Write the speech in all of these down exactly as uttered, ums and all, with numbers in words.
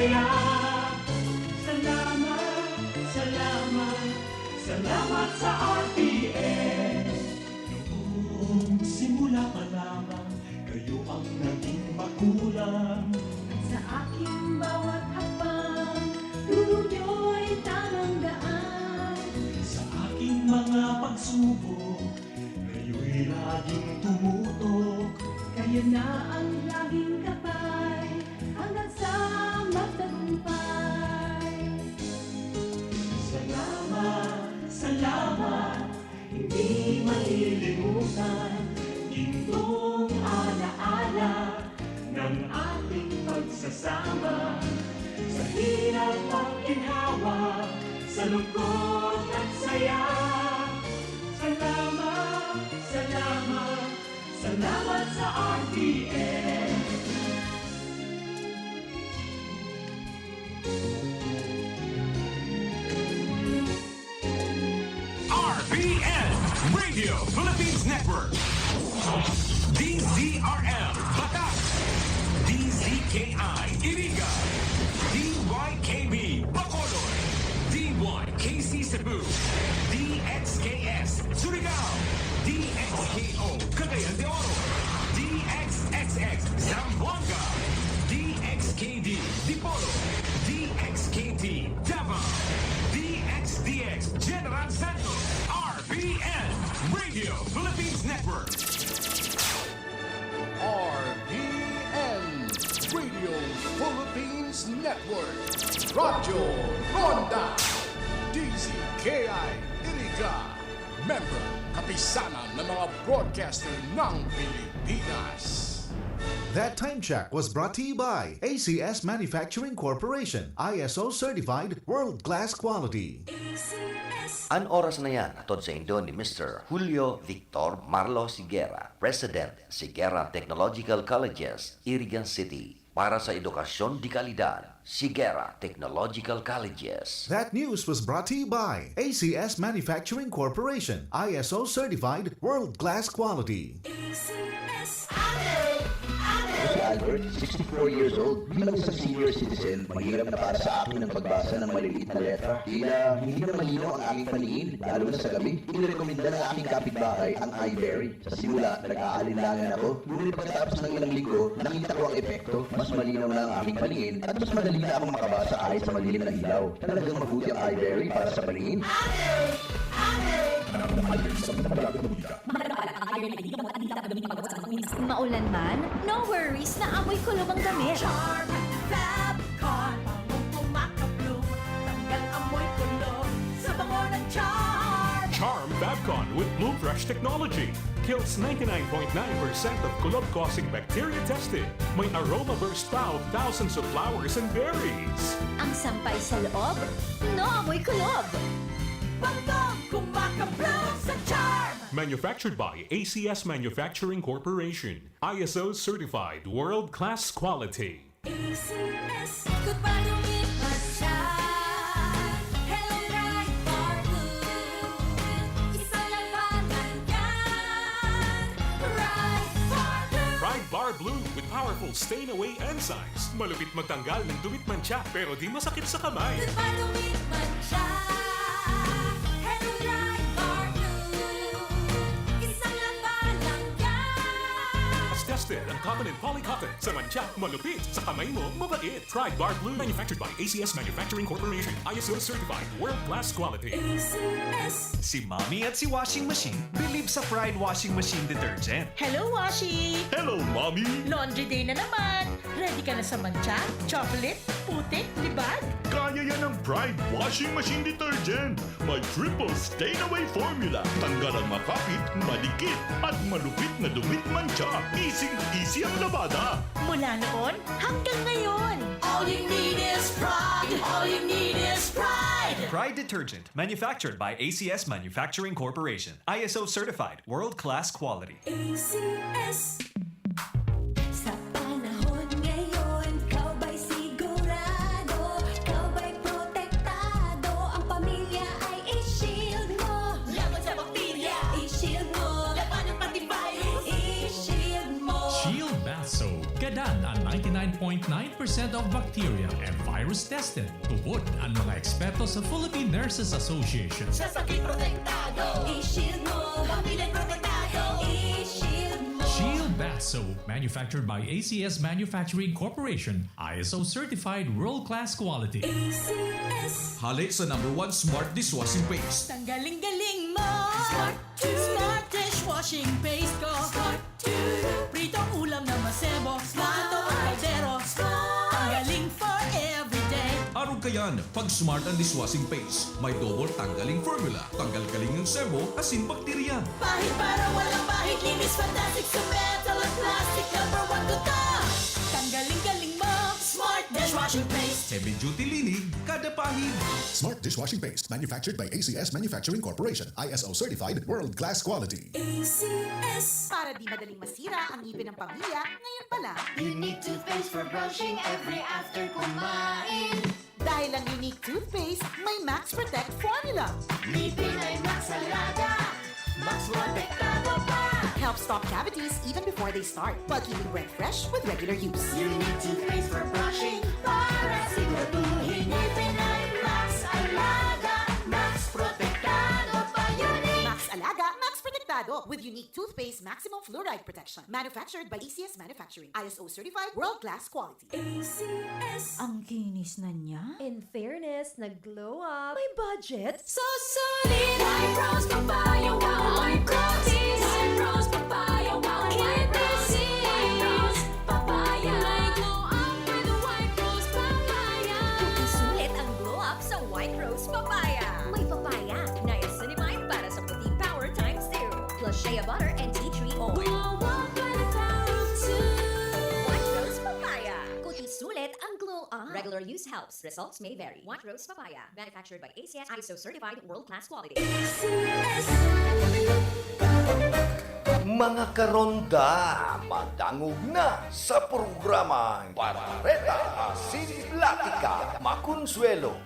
Salamat, salamat, salamat sa R T N. Noong simula pa lamang, kayo ang naging magulang. Sa aking bawat hakbang, turo niyo'y tamang daan. Sa aking mga pagsubok, kayo'y laging tumutok. Kayo na ang laging kapay, hanggang sa magtagumpay. Salamat, salamat, hindi malilimutan. Gintong alaala ng ating pagsasama. Sa hirap at ginhawa, sa lungkot at saya. Salamat, salamat, salamat sa R T N. R P N, Radio Philippines Network. D Z R M, Batac. D Z K I, Iriga. D Y K B, Bacolod. D Y K C Cebu. D X K S, Surigao. D X K O, Cagayan de Oro. D X X X, Zamboanga. D X K D, Dipolog. D X K T, Davao. D X D X, General Santos. R P N, Radio Philippines Network. R P N, Radio Philippines Network. Radyo Ronda, D Z K I, Iriga. Member, Kapisanan ng mga Broadcaster ng Pilipinas. That time check was brought to you by A C S Manufacturing Corporation, I S O certified, world-class quality. A C S. An oras na yan, hatod saindo ni Mister Julio Victor Marlo Sigera, President, Sigera Technological Colleges, Irigan City. Para sa edukasyon de kalidad, Sigera Technological Colleges. That news was brought to you by A C S Manufacturing Corporation, I S O certified, world-class quality. A C S. Ako si Albert, sixty-four years old. Bilang isang senior citizen, mahirap na para sa akin ang pagbasa ng maliliit na letra. Tila hindi na malinaw ang aking paningin, lalo na sa gabi. Inirekomenda ng aking kapitbahay ang iBerry. Sa simula, nag-aalinlangan ako, ngunit pagkatapos ng ilang linggo, nakita ko ang epekto. Mas malinaw na ang aking paningin at mas madali na akong makabasa kahit sa madilim na ilaw. Talagang mabuti ang iBerry para sa paningin. Ang iBerry sa mga bagong balita. Mahalaga pala ang iBerry na hindi gamot at hindi dapat gamitin pagkabot sa mga uling. Maulan man, no worries na amoy kulog ang damit. Charm Fabcon, bangong kumakabloom, tanggal amoy kulog sa bango ng Charm. Charm Fabcon with Bloom Fresh technology kills ninety-nine point nine percent of kulog-causing bacteria tested. May aroma burst pa of thousands of flowers and berries. Ang sampay sa loob, no amoy kulog. Bangong kumakabloom sa Charm. Manufactured by A C S Manufacturing Corporation. I S O certified world-class quality. A C S. Ikot pa, lumipat siya. Hello, Pride Bar Blue. Isa lang pangalan yan. Pride Bar Blue. Pride Bar Blue with powerful stain away enzymes. Malupit magtanggal ng dumi't mantsa, pero di masakit sa kamay. Ikot pa, lumipat siya. Hello, Pride Bar Blue. Isa lang pangalan yan. Mas tested ang cotton and poly cotton. Sa mantsa, malupit. Sa kamay mo, mabait. Pride Bar Blue, manufactured by A C S Manufacturing Corporation. I S O certified, world-class quality. A C S. Si Mommy at si Washing Machine believe sa Pride Washing Machine Detergent. Hello, Washi! Hello, Mommy! Laundry day na naman! Ready ka na sa mantsa, chocolate, putik, libag? Kaya yan ng Pride Washing Machine Detergent! May triple stain away formula. Tanggal ang makapit, madikit, at malupit na dumi't mantsa. Easy-easy ang labada. Mula noon hanggang ngayon. All you need is Pride. All you need is Pride. Pride detergent, manufactured by A C S Manufacturing Corporation. I S O certified, world-class quality. A C S. Sa panahon ngayon, ikaw ba'y sigurado? Ikaw ba'y protektado? Ang pamilya ay i-shield mo. Laban sa bakterya, i-shield mo. Labanan pati virus, i-shield mo. Shield Bath Soap, gadan an ninety-nine point nine ninety-nine percent of bacteria and virus tested. Tubod ang mga eksperto sa Philippine Nurses Association. Sa sakit protektado, i-shield mo. Pamilya protektado, i-shield mo. Shield Bath Soap, manufactured by A C S Manufacturing Corporation, I S O certified world-class quality. A C S. Hale sa number one smart dishwashing paste. Tanggaling-galing mo. Smart. Smart dishwashing paste ko. Smart. Pritong ulam na masebo. Smart. Pritong kaldero. Smart. Tanggaling for everyday. Arog kayan, pag Smart ang dishwashing paste, may double tanggaling formula. Tanggal kaling ang sebo, asin bakterya. Pahid para walang pahid, linis fantastic sa metal at plastic. Number one ko to. Tanggaling-galing mo. Smart dishwashing paste. Heavy duty linig, kada pahid. Smart dishwashing paste, manufactured by A C S Manufacturing Corporation, I S O certified, world-class quality. A C S. Para di madaling masira ang ngipin ng pamilya, ngayon pa lang. Unique toothpaste for brushing every after kumain. Dahil ang Unique toothpaste may Max Protect formula. Ngipin ay Max Alaga, Max Protektado pa. Helps stop cavities even before they start, while keeping breath fresh with regular use. Unique toothpaste for brushing para siguraduhin ngipin ay Max Alaga, Max Protektado pa. Unique. Max Alaga, Max Protektado with Unique toothpaste maximum fluoride protection. Manufactured by A C S Manufacturing. I S O certified, world-class quality. A C S. Ang kinis na niya. In fairness, nag-glow up. May budget? Susulit! White Rose Papaya, wow! White Rose! White Rose Papaya, wow! White Rose! White Rose Papaya! May glow up with White Rose Papaya! Susulit ang glow up sa White Rose Papaya. May papaya, niacinamide para sa puting power times two. Plus shea butter and tea tree oil. Glow up by the power of two. White Rose Papaya. Kuti sulit ang glow up. Regular use helps. Results may vary. White Rose Papaya. Manufactured by A C S, I S O certified, world-class quality. A C S. Mga karonda, madangog na sa programang Bareta Asin Platika, Makonsuelo.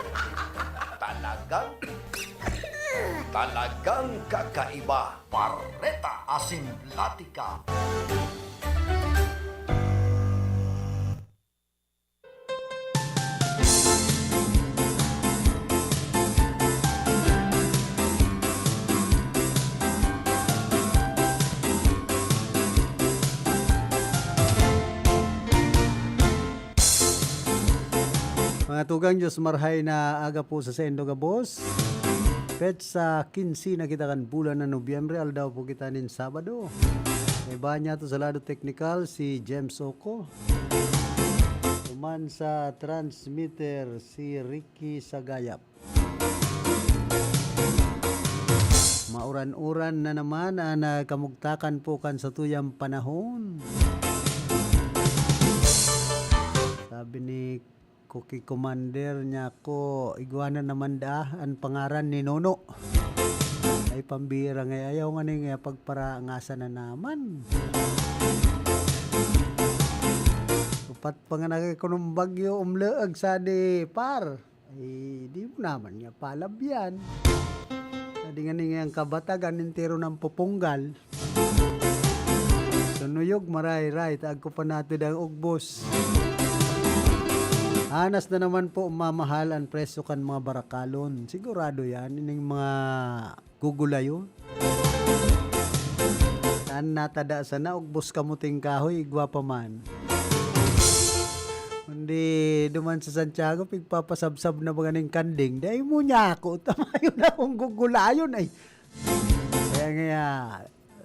Talagang, talagang kakaiba. Bareta Asin Platika. Mga tugang, Diyos marhay na aga po sa saindo gabos. Petsa kinse na kita kan bulan na Nobyembre, aldaw po kita nin Sabado. Kaiba niya to sa lado teknikal, si James Oco. Tuman sa transmitter, si Ricky Sagayap. Mauran-uran na naman ang, ah, kamugtakan po kan satuyang panahon. Sabi ni Cookie Commander niya ko, "Igwa na naman daa an pangaran ni Nono." Ay, pambira nga, ayaw nga ning, ah, pagparangasan na naman. Upat pa nga nagkakunong bagyo, umleeg sa di par. Ay, di mo naman nga palabyan. Sa di nga ning ang kabatagan, entero ng pupunggal. Sunuyog, maray-ray, taag ko pa nato dang ugbos. Anas na naman po mamahal ang presyo kan mga barakalon. Sigurado yan, ining mga gugulayon. An natada sana, ugbos kamuting kahoy, igwa pa man. Kundi duman sa Santiago, pigpapasabsab na ba ganing kanding? Dai mo niya ako, tamayon akong gugulayon ay. Kaya nga,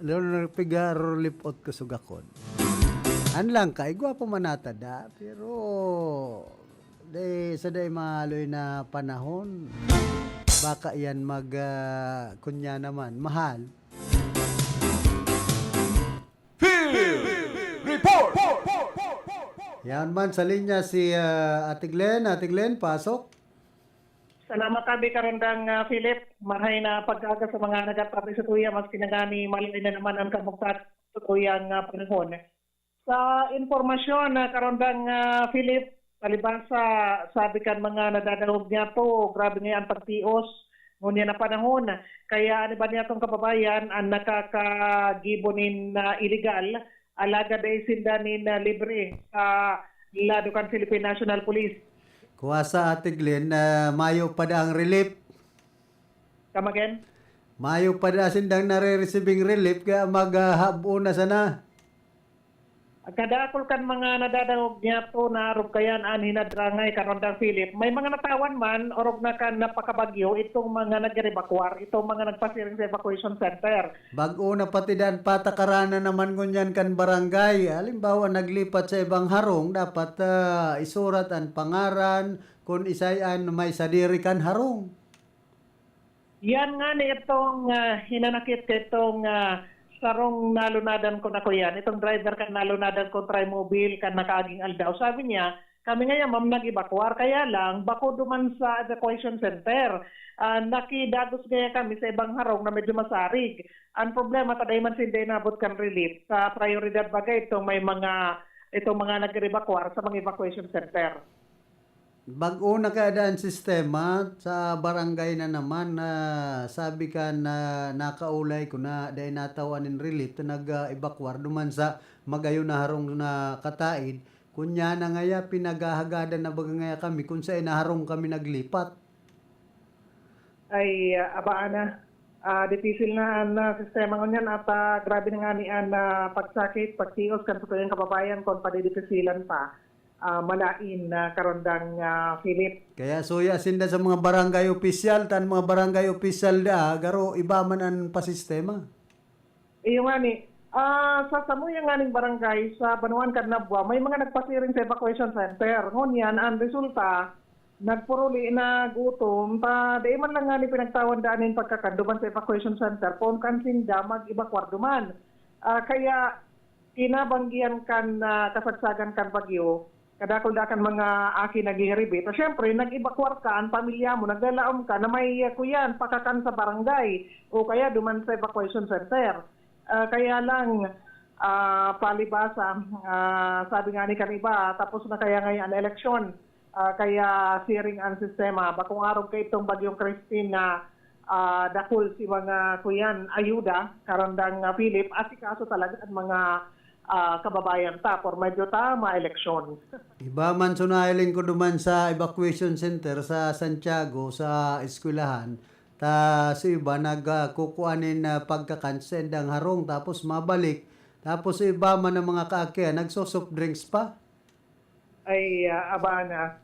lalo na pigarolipot ko sugakon. An lang ka, igwa pa man natada, pero dai, sa dai maaloy na panahon, baka yan mag, ah, kunya naman, mahal. Field Report! Yan man, sa linya si, ah, Ate Glenn. Ate Glenn, pasok. Salamat, Abi Karandang, ah, Philip. Marhay na pag-aga sa mga nagatabi sa tuya, maski na gani maliin na naman ang kamugtak sa tuyang, ah, panahon. Sa impormasyon na karondang, ah, Philip, palibasa, sabi kan mga nadadangog niya to, grabe ngayon ang pagtios ngunyan na panahon. Kaya ano ba niya tong kababayan ang nakakagibo nin, ah, illegal, alagad ay sinda nin, ah, libre sa lado kan Philippine National Police. Kuwasa, Ate Glenn, ah, mayo pa daang relief. Come again? Mayo pa da sindang nare-receiving relief, kaya maghahabo na sana. Kadakul kan mga nadadangog niya to na arog kayan an hinadrangay kan Rondang Philip. May mga natawan man, orog na kan napakabagyo, itong mga nag-evacuar, itong mga nagpasiring sa evacuation center. Bag-o na pati dan patakaran na naman ngunyan kan barangay. Halimbawa, naglipat sa ibang harong, dapat, ah, isurat an pangaran, kun isay an may sadiri kan harong. Yan nga ni itong, ah, hinanakit ka itong, ah, sarong nalunadan ko na ko yan. Itong driver kan nalunadan ko, Trimobile, kan nakaaging aldaw. Sabi niya, "Kami ngayon, ma'am, nag-evacuar. Kaya lang, bako duman sa evacuation center. Ah, nakidagos gaya kami sa ibang harong na medyo masarig. Ang problema, taday man sinda inabot kan relief. Sa prioridad bagay, itong may mga, itong mga nag-evacuar sa mga evacuation center." Bag-o na kaya daa an sistema sa barangay na naman na sabi ka na nakaulay ko na dai natawan nin relief ta nag-evacuar duman sa magayon na harong na kataid. Kunya na ngaya, pinaghahagadan na baga ngaya kami kun sa inaharong kami naglipat. Ay, ah, abaan na. Ah, dipisil na an, ah, sistema ngunyan at, ah, grabe na ngani an, ah, pagsakit, pagtios kan satuyang kababayan kun padidipisilan pa, ah, malain na karondang, ah, Philip. Kaya suya sinda sa mga barangay opisyal, ta an mga barangay opisyal da, garo iba man an pasistema. Iyo ngani, ah, sa samuyang nganing barangay sa banwaan kan Nabua, may mga nagpasiring sa evacuation center. Ngunyan, an resulta, nagpuruli na gutom, ta dai man lang ngani pinagtawan daan nin pagkakan duman sa evacuation center, poon kan sinda mag-evacuar duman. Ah, kaya kinabanggihan kan, ah, kasagsagan kan bagyo, kadakul-dakan mga aki naghihiribit. So, siyempre, nag-evacuar ka, an pamilya mo, naglalaom ka na may, ah, kuyan, pakakan sa barangay o kaya duman sa evacuation center. Ah, kaya lang, ah, palibasa, ah, sabi nga ni kan iba, tapos na kaya ngayon an eleksyon. Ah, kaya siring an sistema. Bakong arog ka itong Bagyong Christine na, ah, dakul si mga kuyan, ayuda, karandang, ah, Philip, asikaso talaga an mga, ah, kababayan ta, por medyo ta, ma-eleksyon. Iba man sunahiling ko duman sa evacuation center sa Santiago, sa eskwelahan, ta sa iba nag, ah, kukuha nin, ah, pagkakan sa indang harong, tapos mabalik. Tapos sa iba man ang mga kaakihan, nagso-soft drinks pa. Ay, ah, abana.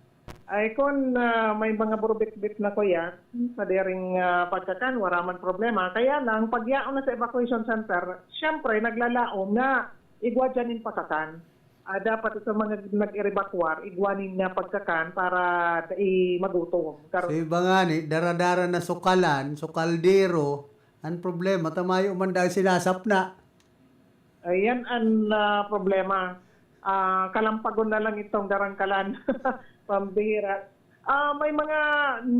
Ay, kun, ah, may mga burubitbit na kuya, sa dering, ah, pagkakan, wala man problema. Kaya lang, pag yaon na sa evacuation center, siyempre, naglalaom na igwa dyan yung pagkakan. Ah, dapat itong mga nag-evacuar, igwa nin na pagkakan para dai magutom. Kar- So, iba nga ni, dara-dara na sukalan, sukaldero, ang problema, tamayo man dahil sinasapna. Ayan ang, ah, problema. Ah, kalampagon na lang itong darangkalan. Pambihira. Ah, may mga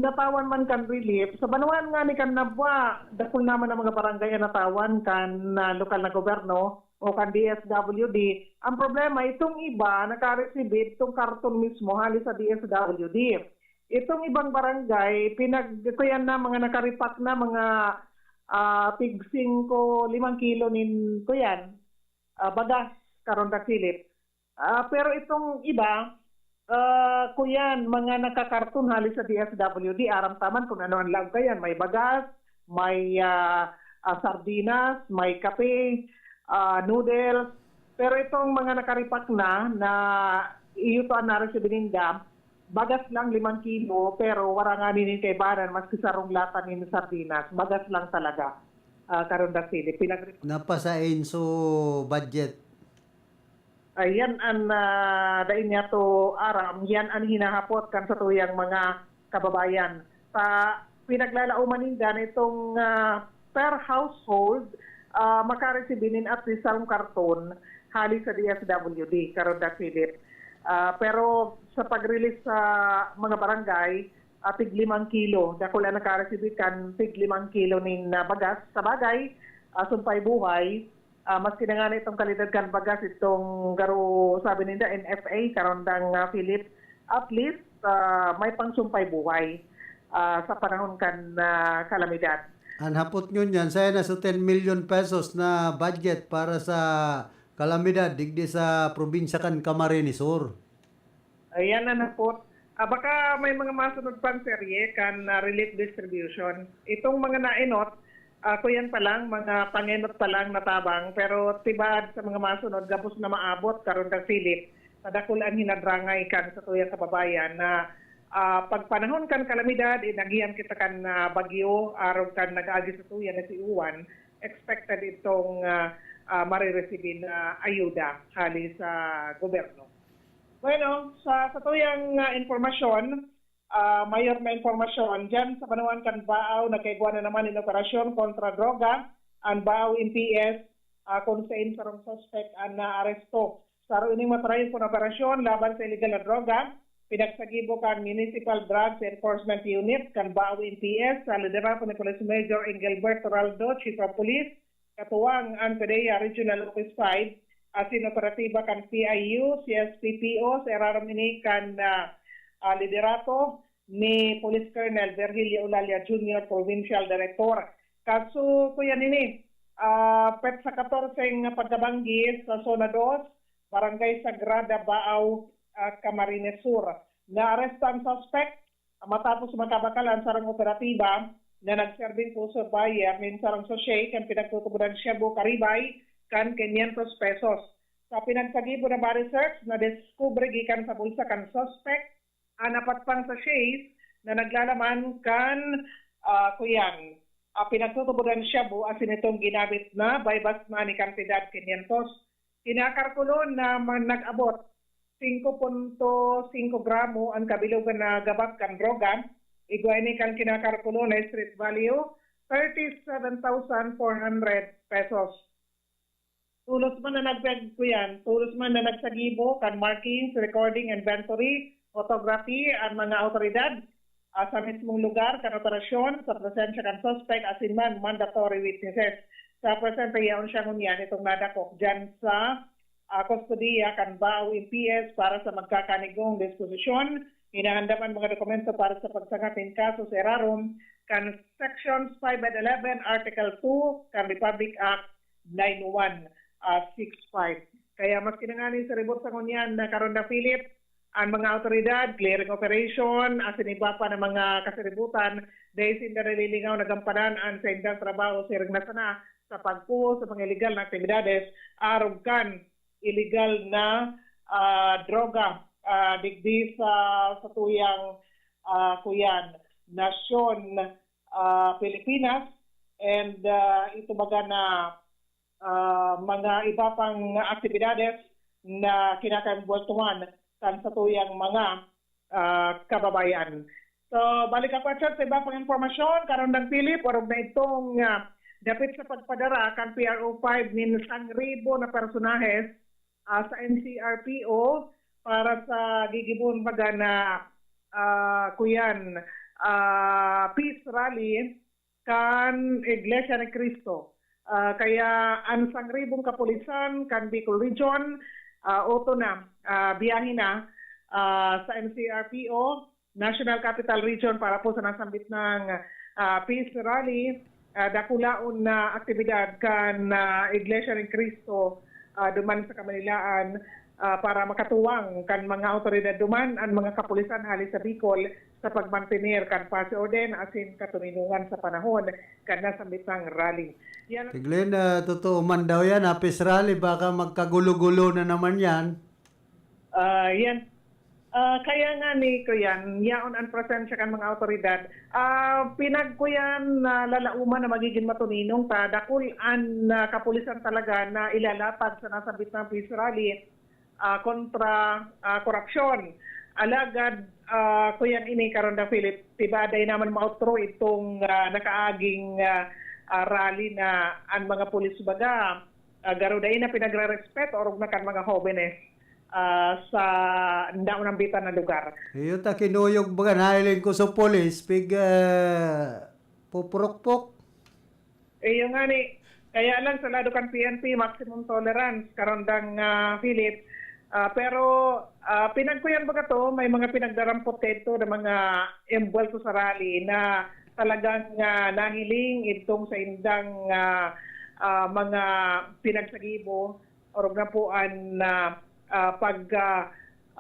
natawan man kan relief. Sa banwaan nga ni kan Nabua, dakul naman ang mga barangay na natawan kan, ah, lokal na gobyerno o kan D S W D. Ang problema, itong iba, nakaresibit itong karton mismo, hali sa D S W D. Itong ibang barangay, pinag-, kuyan na, mga nakaripak na, mga, ah, tig singko, limang kilo nin, kuyan, ah, bagas, karon da Philip. Ah, pero itong iba, ah, kuyan, mga nakakarton hali sa D S W D, aram taman kung ano ang laog kayan. May bagas, may, ah, ah, sardinas, may kape, ah, noodles. Pero itong mga nakaripak na, na iyo to ang naresibi ninda, bagas lang limang kilo, pero wala nga nin kaibanan, maski sarong lata nin sardinas, bagas lang talaga. Ah, karon da Philip, pinag- Napasain so budget. Ayan ang, ah, dai niya to aram, yan ang hinahapot kan satuyang mga kababayan. Sa pinaglalaoman ninda na itong, ah, per household, ah, makaresibi nin at least sarong karton hali sa D S W D, karon da Philip. Ah, pero sa pag-release sa mga barangay, ah, tig limang kilo. Dakul ang nakaresibi kan tig limang kilo nin, ah, bagas. Sa bagay, ah, sumpay buhay, ah, maski na nga na itong kalidad kan bagas, itong garo, sabi ninda, N F A, karondang, ah, Philip, at least, ah, may pangsumpay buhay, ah, sa panahon kan, ah, kalamidad. An hapot ngunyan, saya na sa ten million pesos na budget para sa kalamidad digdi sa probinsya kan Camarines Sur. Ayan na na po. Ah, baka may mga masunod pang serye kan, ah, relief distribution. Itong mga naenot, ah, kuyan pa lang, mga pangenot pa lang na tabang, pero tibad sa mga masunod, gabos na maabot, Karondang Philip, na dakul an hinadrangay kan satuyang kababayan na, ah, pagpanahon kan kalamidad, inagihan kita kan, ah, bagyo, arog kan nag-agi satuya na si Uwan, expected itong, ah, ah, mareresibin na ayuda hali sa gobyerno. Bueno, sa satuyang, ah, impormasyon, ah, mayor na impormasyon, diyan sa banwaan kan Baao, nagkaigwa na naman in operasyon kontra droga an Baao M P S, ah, kun sain sarong suspek an naaresto. Saro ining matrayon kun operasyon laban sa iligal na droga, pinagsagibo kan Municipal Drugs Enforcement Unit kan Baao M P S sa liderato ni Police Major Engelbert Toraldo, Chief of Police, katuwang an PDEA Regional Office five, asin operatiba kan P I U, C S P P O, sa irarom ini kan, ah, ah, liderato ni Police Colonel Virgilio Olalia Junior, Provincial Director. Kaso, kuya nini, ah, petsa katorse nga pagkabanggi sa Zona dos, Barangay Sagrada, Baao, ah, Camarines Sur. Naaresto ang suspect matapos makabakal ang sarong operatiba na nagserbing pusher buyer nin sarong sachet kan pinagtutubodan shabu karibay kan quinientos pesos. Sa pinagsagibo na body search, nadiskubre gikan sa bulsa kan suspect an apat pang sachets na naglalaman kan, ah, kuyan, ah, pinagtutubodan shabu asin itong ginabit na buy-bust money kantidad quinientos. Kinakalkulo na man nag-abot singko punto singko gramo an kabilogan na gabak kan droga. Igwa ini kan kinakalkulo na street value, thirty-seven thousand four hundred pesos. Tolos man na nagpag-, kuyan, tolos man na nagsagibo kan markings, recording, inventory, photography an mga awtoridad, ah, sa mismong lugar kan operasyon, sa presensya kan suspect asin man mandatory witnesses. Sa presente, yaon siya ngunyan itong nadakop diyan sa, ah, kustodiya kan Baao M P S para sa magkakanigong disposisyon. Hinahanda man mga dokumento para sa pagsangap nin kaso sa irarom kan Sections five and eleven, Article two kan Republic Act nine one, ah, six five. Kaya maski na ngani sa ribot sa ngunyan na Karonda Philip, an mga awtoridad, clearing operation, asin iba pa na mga kasaributan, dai sinda nalilingaw na gampanan an saindang trabaho siring na sana sa pagpuhos sa mga iligal na aktibidades arog kan iligal na, ah, droga, ah, digdi sa satuyang, ah, kuyan, nasyon, ah, Pilipinas, and, ah, ito baga na, ah, mga iba pang aktibidades na kinakaembweltuhan kan satuyang mga, ah, kababayan. So, balik ako, Chad, sa iba pang impormasyon, Karondang Philip, orog na itong, ah, dapit sa pagpadara kan P R O five nin sangribo na personahes, ah, sa N C R P O para sa gigibon baga na, ah, kuyan, ah, peace rally kan Iglesia ni Cristo. Ah, kaya an sangribong kapulisan kan Bicol Region, ah, oto na, ah, biyahe na, ah, sa N C R P O, National Capital Region para po sa nasambit ng, ah, peace rally, ah, dakulaon na aktibidad kan, ah, Iglesia ni Cristo, ah, duman sa Kamanilaan, ah, para makatuwang kan mga awtoridad duman an mga kapulisan hali sa Bicol sa pagmantener kan paz y orden asin katoninongan sa panahon kan nasambit na rally. Yan. Tiglen, ah, totoo man daw yan, ha, peace rally, baka magkagulo-gulo na naman yan. Ah, yan. Ah, kaya nga ni kuyan, yaon an presensya kan mga awtoridad. Ah, pinagkuyan na lalauman na magiging matuninong ta, dakul an, ah, kapulisan talaga na ilalatag sa nasambit na peace rally, ah, kontra, ah, korupsyon. Alagad, ah, kuyan ini, Karonda Philip, tibaday naman maotro itong, ah, nakaaging, ah, ah, rally na an mga pulis baga, ah, garo dai na pinagre-respeto orog na kan mga hobenes, ah, sa naunang bitan na lugar. Iyo ta kinuyog baga nahiling ko sa pulis, pig, ah, pupurukpok. Iyo nga ni, kaya lang sa lado kan P N P, maximum tolerance, Karondang, ah, Philip. Ah, pero, ah, pinagkuyan baga to, may mga pinagdarampot kaito na mga embwelto sa rally na talagang, ah, nahiling itong sa indang, ah, ah, mga pinagsagibo, orog na po an, ah, ah, pag, ah,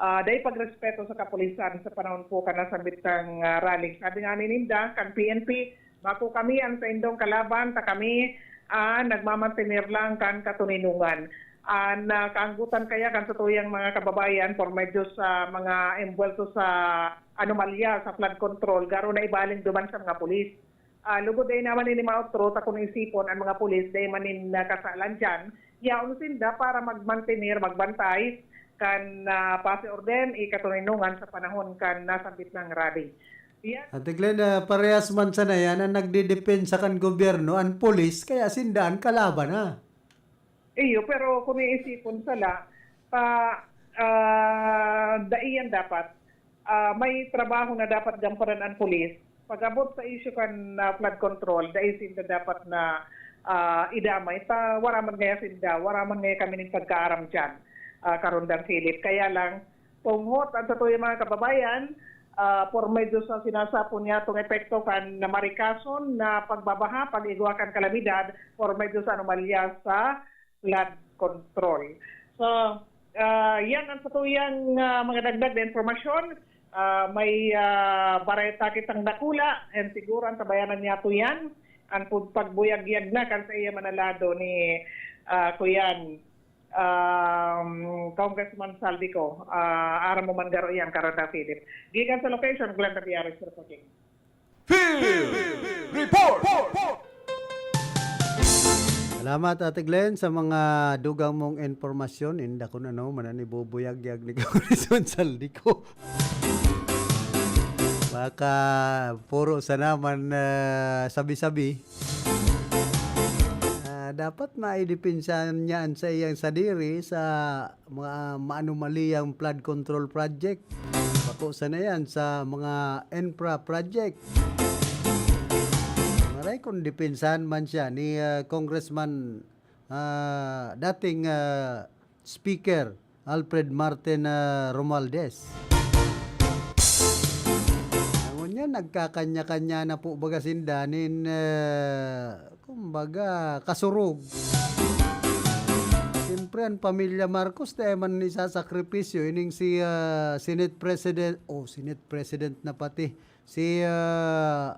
ah, dai pagrespeto sa kapulisan sa panahon po kan nasambit kang, ah, rally. Sabi nga ni ninda, kan P N P, "Bako kami an saindong kalaban, ta kami, ah, nagmamantener lang kan katoninongan." An, ah, kaanggotan kaya kan satuyang mga kababayan por medyo sa mga embuwelto sa anomalya sa flood control, garo na ibaling duman sa mga pulis. Ah, lugod dai naman ini maotro ta kun isipon an mga pulis dai man nin, ah, kasalan diyan, yaon sinda para magmantener, magbantay kan, ah, pasi orden, ikatoninongan sa panahon kan nasambit nang rally. Yan. Ate Glenn, ah, parehas man sana yan ang nagdidepensa kan gobyerno, an pulis, kaya sinda an kalaban, ha? Iyo, pero kung iisipon sala, pa, ah, dai yan dapat. Ah, may trabaho na dapat gampanan an pulis. Pag-abot sa isyu kan, ah, flood control, dai sinda dapat na, ah, idamay. Ta, wara man ngaya sinda, wara man ngaya kami nin pagkaaram diyan, ah, Karondang Philip. Kaya lang, tunghot an satuyang mga kababayan, ah, por medyo sa sinasapon niyatong epekto kan namarikason na pagbabaha, pag-igwa kan kalamidad, por medyo sa anomalya sa flood control. So, ah, yan ang satuyang, ah, mga dagdag na impormasyon. Ah, may, ah, bareta kitang dakula, and siguro ang tabayanan niyato yan, ang pag-, pagbuyagyag na kan sa iya manalado ni, ah, kuyan, um, Congressman Zaldy Co. Ah, aram mo man garo yan, Karondang Philip. Gikan sa location, Glenda Piares reporting. Field Report! Salamat, Ate Glenn, sa mga dugang mong impormasyon. Inda kun ano man an ibubuyagyag ni Congressman Zaldy Co. Baka puro sana man, ah, sabi-sabi. Ah, dapat maidepensa niya an saiyang sadiri sa mga maanomaliyang flood control project. Bako sana yan sa mga infra project. Maray kung depensahan man siya ni, ah, Congressman, ah, dating, ah, Speaker Alfred Martin, ah, Romualdez. Ngunyan, nagkakanya-kanya na po baga sinda nin, ah, kumbaga, kasurog. Siyempre, an pamilya Marcos, dai man isasakripisyo. Ining si, ah, Senate President, oh, Senate President na pati. Si, ah,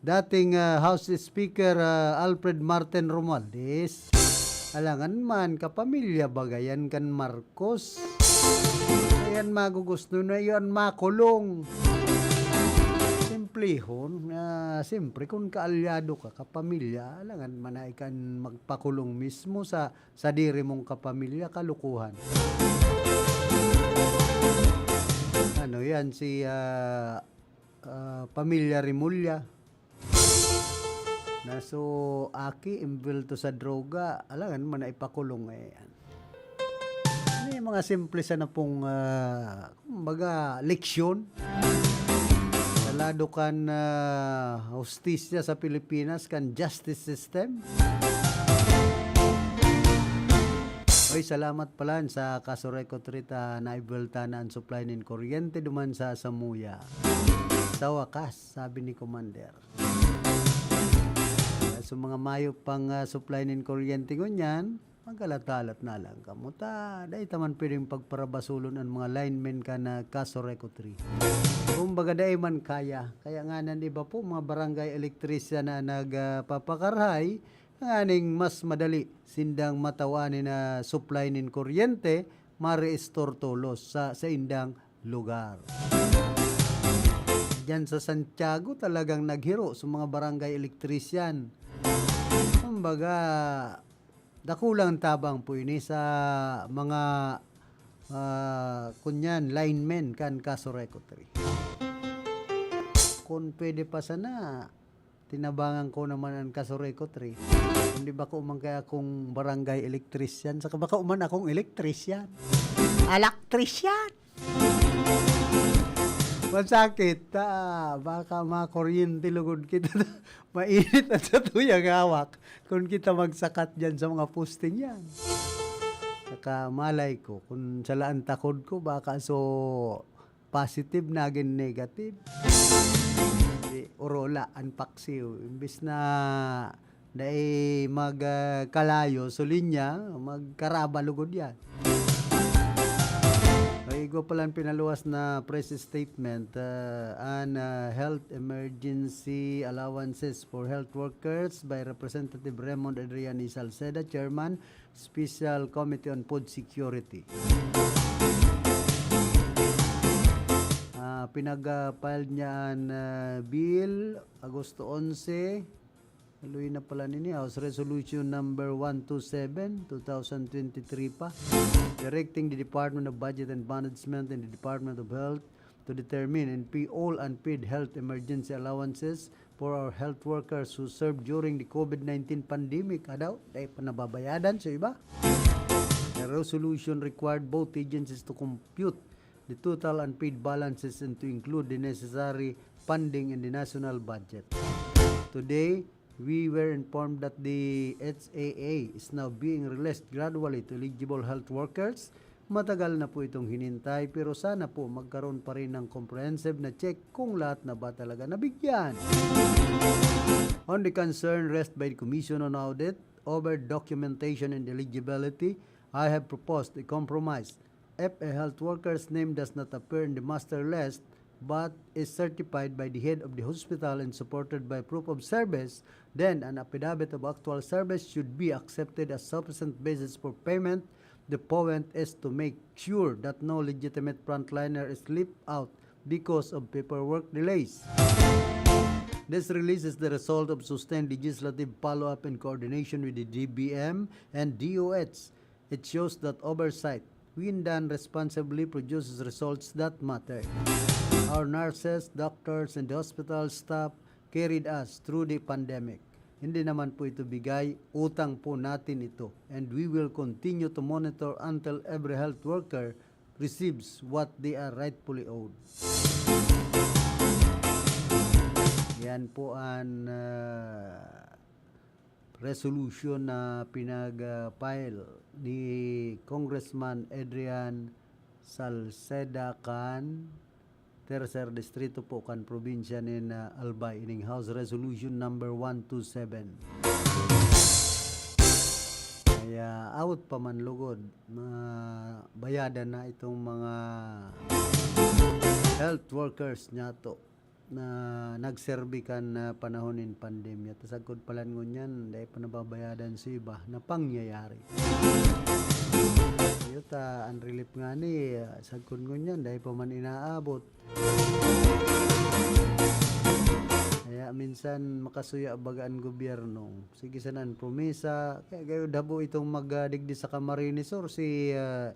dating, ah, House Speaker, ah, Alfred Martin Romualdez. Alangan man, kapamilya baga yan kan Marcos. Ayan, magugusto na yan, makulong. Simplihon, ah, siyempre, kung kaalyado ka, kapamilya, alangan man na ikan magpakulong mismo sa, sa diri mong kapamilya, kalukuhan. Ano yan, si, ah, ah, pamilya Remulla. Na so, aki, imbelto sa droga, alangan man na ipakulong, eh. Ano yung mga simple sana pong, ah, kumbaga, leksyon sa lado kan, ah, hustisya sa Pilipinas, kan justice system? Oy, salamat pala sa Kaso Recotrit, ah, naibelta na ang supply nin kuryente duman sa Samuya. Sa wakas, sabi ni Commander. Kaya sa mga mayo pang, ah, supply nin kuryente ngunyan, maghalat-halat na lang kamo. Ta, dai ta man pwedeng pagparabasulon an mga linemen kan Kaso Recotrit. Kumbaga, dai man kaya. Kaya nga nan iba po, mga barangay electrician na nagpapakarhay, nganing mas madali sindang matawan na supply nin kuryente, ma-restore tolos sa saindang lugar. Diyan sa Santiago, talagang naghiro sa mga barangay electrician. Kumbaga, dakulang tabang po ini sa mga, ah, kunyan, linemen kan Kaso Recotri. Kung pwede pa sana, tinabangan ko naman ang Kaso Recotri. Kundi bako man kaya akong barangay electrician, saka bako man akong electrician. Electrician! Masakit, ah, baka makuryente lugod kita. Mainit ang satuyang hawak kung kita magsakat dyan sa mga posting yan. Saka malay ko, kung sala an takod ko, baka so positive nagin negative. Di, orola an paksiw. Imbis na dai mag, ah, kalayo so linya, magkaraba lugod yan. Igwa palan pinaluwas na press statement, ah, an, ah, health emergency allowances for health workers by Representative Raymond Adrian E. Salceda, Chairman, Special Committee on Food Security. Ah, pinag-, ah, file niya an, ah, bill, Agosto onse. Haloy na pala nini, House Resolution number one two seven, two thousand twenty-three pa. Directing the Department of Budget and Management and the Department of Health to determine and pay all unpaid health emergency allowances for our health workers who served during the COVID nineteen pandemic. Adaw, dai pa nababayadan sa iba. The resolution required both agencies to compute the total unpaid balances and to include the necessary funding in the national budget. Today, we were informed that the H A A is now being released gradually to eligible health workers. Matagal na po itong hinintay, pero sana po magkaroon pa rin ng comprehensive na check kung lahat na ba talaga nabigyan. On the concern raised by the Commission on Audit over documentation and eligibility, I have proposed a compromise. If a health worker's name does not appear in the master list but is certified by the head of the hospital and supported by proof of service, then an affidavit of actual service should be accepted as sufficient basis for payment. The point is to make sure that no legitimate frontliner is left out because of paperwork delays. This release is the result of sustained legislative follow-up and coordination with the D B M and D O H. It shows that oversight, when done responsibly, produces results that matter. Our nurses, doctors, and the hospital staff carried us through the pandemic. Hindi naman po ito bigay, utang po natin ito. And we will continue to monitor until every health worker receives what they are rightfully owed. Yan po ang, ah, resolution na pinag-, ah, file ni Congressman Adrian Salceda kan Tercer Distrito po kan probinsya nin, ah, Albay, ining House Resolution number one two seven. Kaya awot pa man lugod, mabayadan na itong mga health workers niyato na nagserbi kan, ah, panahon nin pandemya. Ta sagkod palan ngunyan, dai pa nababayadan sa iba na pangyayari. Iyo ta, an relief ngani, ah, sagkod ngunyan, dai pa man inaabot. Kaya minsan makasuya baga an gobyerno. Sige sana an promesa. Kaya gayod habo itong mag, ah, digdi sa Camarines Sur, si, ah,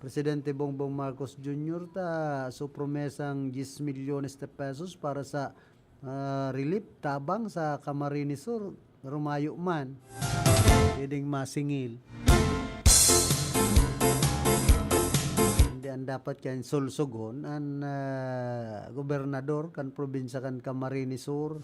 Presidente Bongbong Marcos Junior ta so promesang diyes milyones de pesos para sa, ah, relief tabang sa Camarines Sur, rumayo man. Pwedeng masingil. Hindi, an dapat kan sulsugon an, ah, gobernador kan probinsya kan Camarines Sur.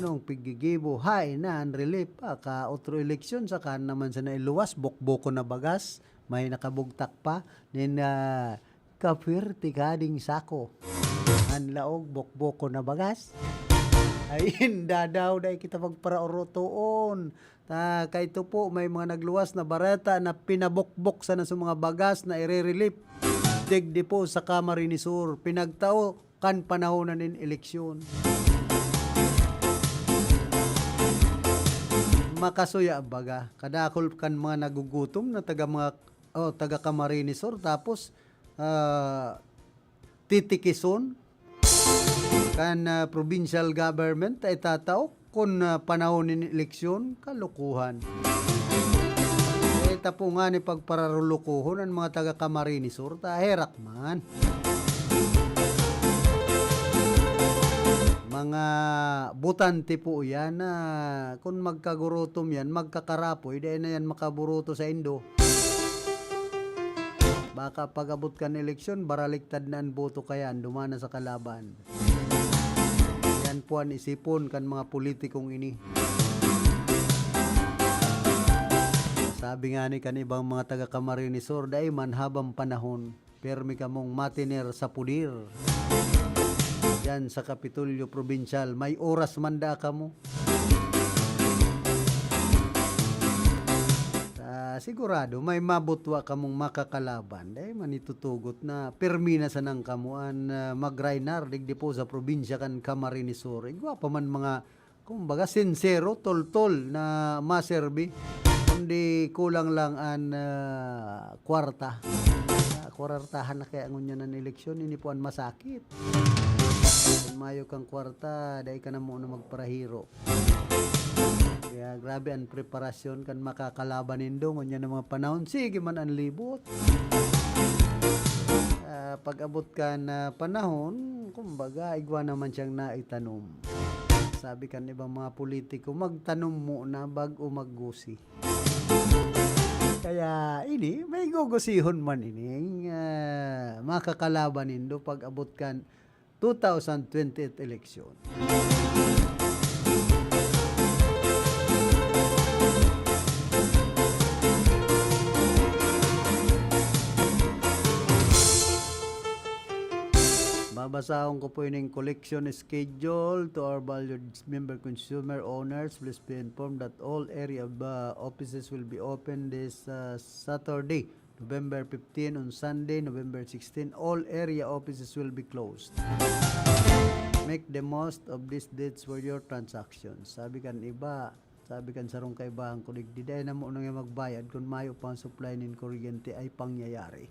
Anong pigigibo? Hain na an relief. Ah, ka otro eleksyon, saka naman sana iluwas, bokbokon na bagas. May nakabugtak pa nin, ah, kapwerte kading sako. An laog, bokbokon na bagas. Ay, inda daw, dai kita magparaurotoon. Ta, kaito po, may mga nagluwas na bareta na pinabokbok sana sa mga bagas na ire-relief digdi po sa Camarines Sur. Pinagtao kan panahon na nin eleksyon. Makasuya, baga, kadakul kan mga nagugutom na taga mga, oh, taga Camarines Sur, tapos, ah, titikison kan, ah, provincial government ta itatao kun, ah, panahon nin eleksyon, kalokohan. Eh, tapo ngani pagpararulukohon an mga taga Camarines Sur, ta herak man. Mga botante po yan na kun magkagurutom yan, magkakarapoy, dai na yan makaburuto sa indo. Baka pag-abot kan eleksyon, baraliktad na an boto kaya an duman na sa kalaban. Yan po an isipon kan mga politikong ini. Sabi nga ni kan ibang mga taga Camarines Sur, dai man habang panahon, pirmi kamong matiner sa puder. Diyan sa Kapitolyo Probinsyal, may oras man da kamo. Sa Ah, sigurado may mabutwa kamong makakalaban. Dai man itutugot na pirmi na sanang kamo an, ah, mag-Raynar digdi po sa probinsya kan Camarines Sur. Igwa pa man mga, kumbaga, sinsero, toltol na maserbi. Kundi kulang lang an, ah, kwarta. Ah, kwartahan na kaya ngunyan an eleksyon, ini po an masakit. Kun mayo kang kwarta, dai ka na muna magparahiro. Kaya grabe an preparasyon kan makakalaban nindo ngunyan na mga panahon. Sige man an libot. Ah, pag-abot kan, ah, panahon, kumbaga, igwa naman siyang naitanom. Sabi kan ibang mga politiko, "Magtanom muna bago maggusi." Kaya ini, may gugusihon man ining, ah, makakalaban nindo pag-abot kan two thousand twenty-eight election. Babasahon ko po ining collection schedule. To our valued member consumer owners, please be informed that all area of, uh, offices will be open this, uh, Saturday, November fifteen, on Sunday, November sixteen, all area offices will be closed. Make the most of these dates for your transactions. Sabi kan iba, sabi kan sarong kaibahan ko, "Digdi, dai na mo nang magbayad kun mayo pang supply nin kuryente ay pangyayari."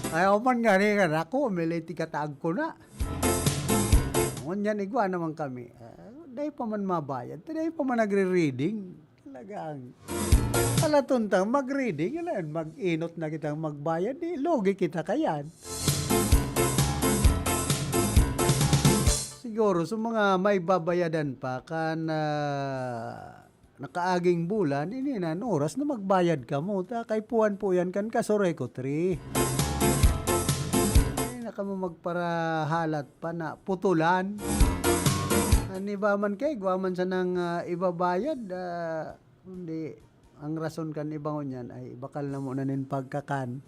Ayaw man gani kan ako, milay tikataag ko na. Ngunyan, igwa naman kami. Ah, dai pa man mabayad, dai pa man nagre-reading. Talagang, alatuntang mag-reading, alam, mag-inot na kitang magbayad, di, lugi kita kayan. Siguro, sa mga may babayadan pa, kan, ah, nakaaging bulan, ini na an oras na magbayad kamo, ta kaipuhan po yan kan Casureco three. Ay, na kamo magparahalat pa na putulan. An iba man kay, igwa man sanang, ah, ibabayad, ah, kundi ang rason kan iba ngunyan ay ibakal na muna nin pagkakan.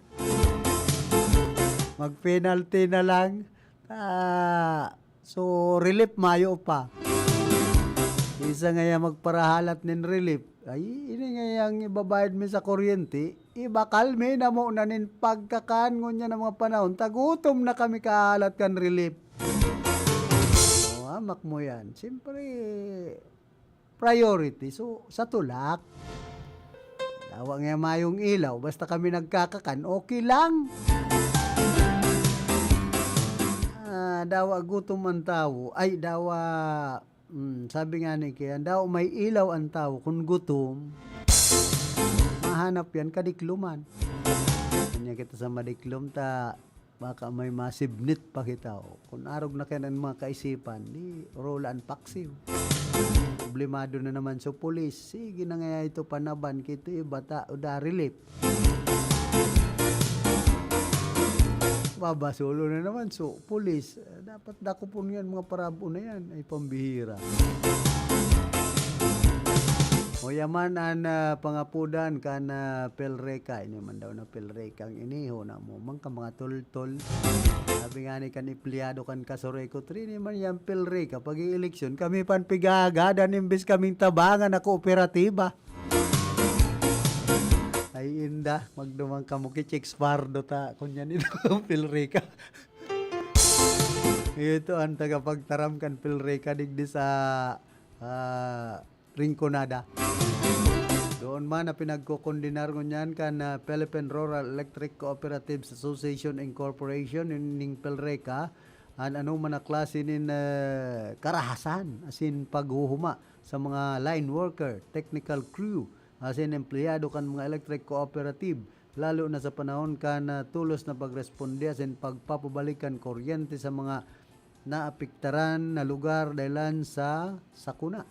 Mag-penalty na lang. Ah, so, relief mayo pa. Isa ngaya magparahalat nin relief. Ay, ini ngayang ibabayad mi sa kuryente, ibakal mi na muna nin pagkakan ngunyan na mga panahon. Tagutom na kami kahalat kan relief. O, hamak mo yan. Siyempre, priority. So, sa tulak, dawa nga mayong ilaw, basta kami nagkakakan, okay lang. Ah, dawa gutom ang tawo. Ay, dawa, mm, sabi nga ni Kian, dawa may ilaw ang tawo. Kun gutom, mahanap yan, kadikloman. Kanya kita sa madiklom, ta baka may masibnit pa kita, o kun arog na kaiyan an mga kaisipan, di rola an paksiw. Problemado na naman so pulis, sige na nga ito panaban, kito iba ta, o da relief. Babasolo na naman so pulis. Dapat dakopon yan, mga parabo na yan, ay pambihira. O yaman an, ah, pangapodan kan, ah, Pelreca. Ini man daw na Pelreca ang iniho na mo. Man ka mga toltol. Sabi nga ni kan empleyado kan Casureco three, "Ini man yan Pelreca. Pag eleksyon, kami pan pigagadan imbis kaming tabangan na kooperatiba." Ay, inda, magduman kamo ki Chicks Pardo ta. Kunyan ito ang Pelreca. Ito ang tagapagtaram kan Pelreca digdi sa, ah, Rinconada. Doon man na pinagkokondinar ngunyan kan, ah, Philippine Rural Electric Cooperatives Association Incorporation, nin, ning Pelreca, an anoman na klase nin, ah, karahasan, asin paghuhuma sa mga line worker, technical crew, asin empleyado kan mga electric cooperative, lalo na sa panahon kan, ah, tulos na pagresponde asin pagpapabalik kan kuryente sa mga naapektaran na lugar dahilan sa sakuna.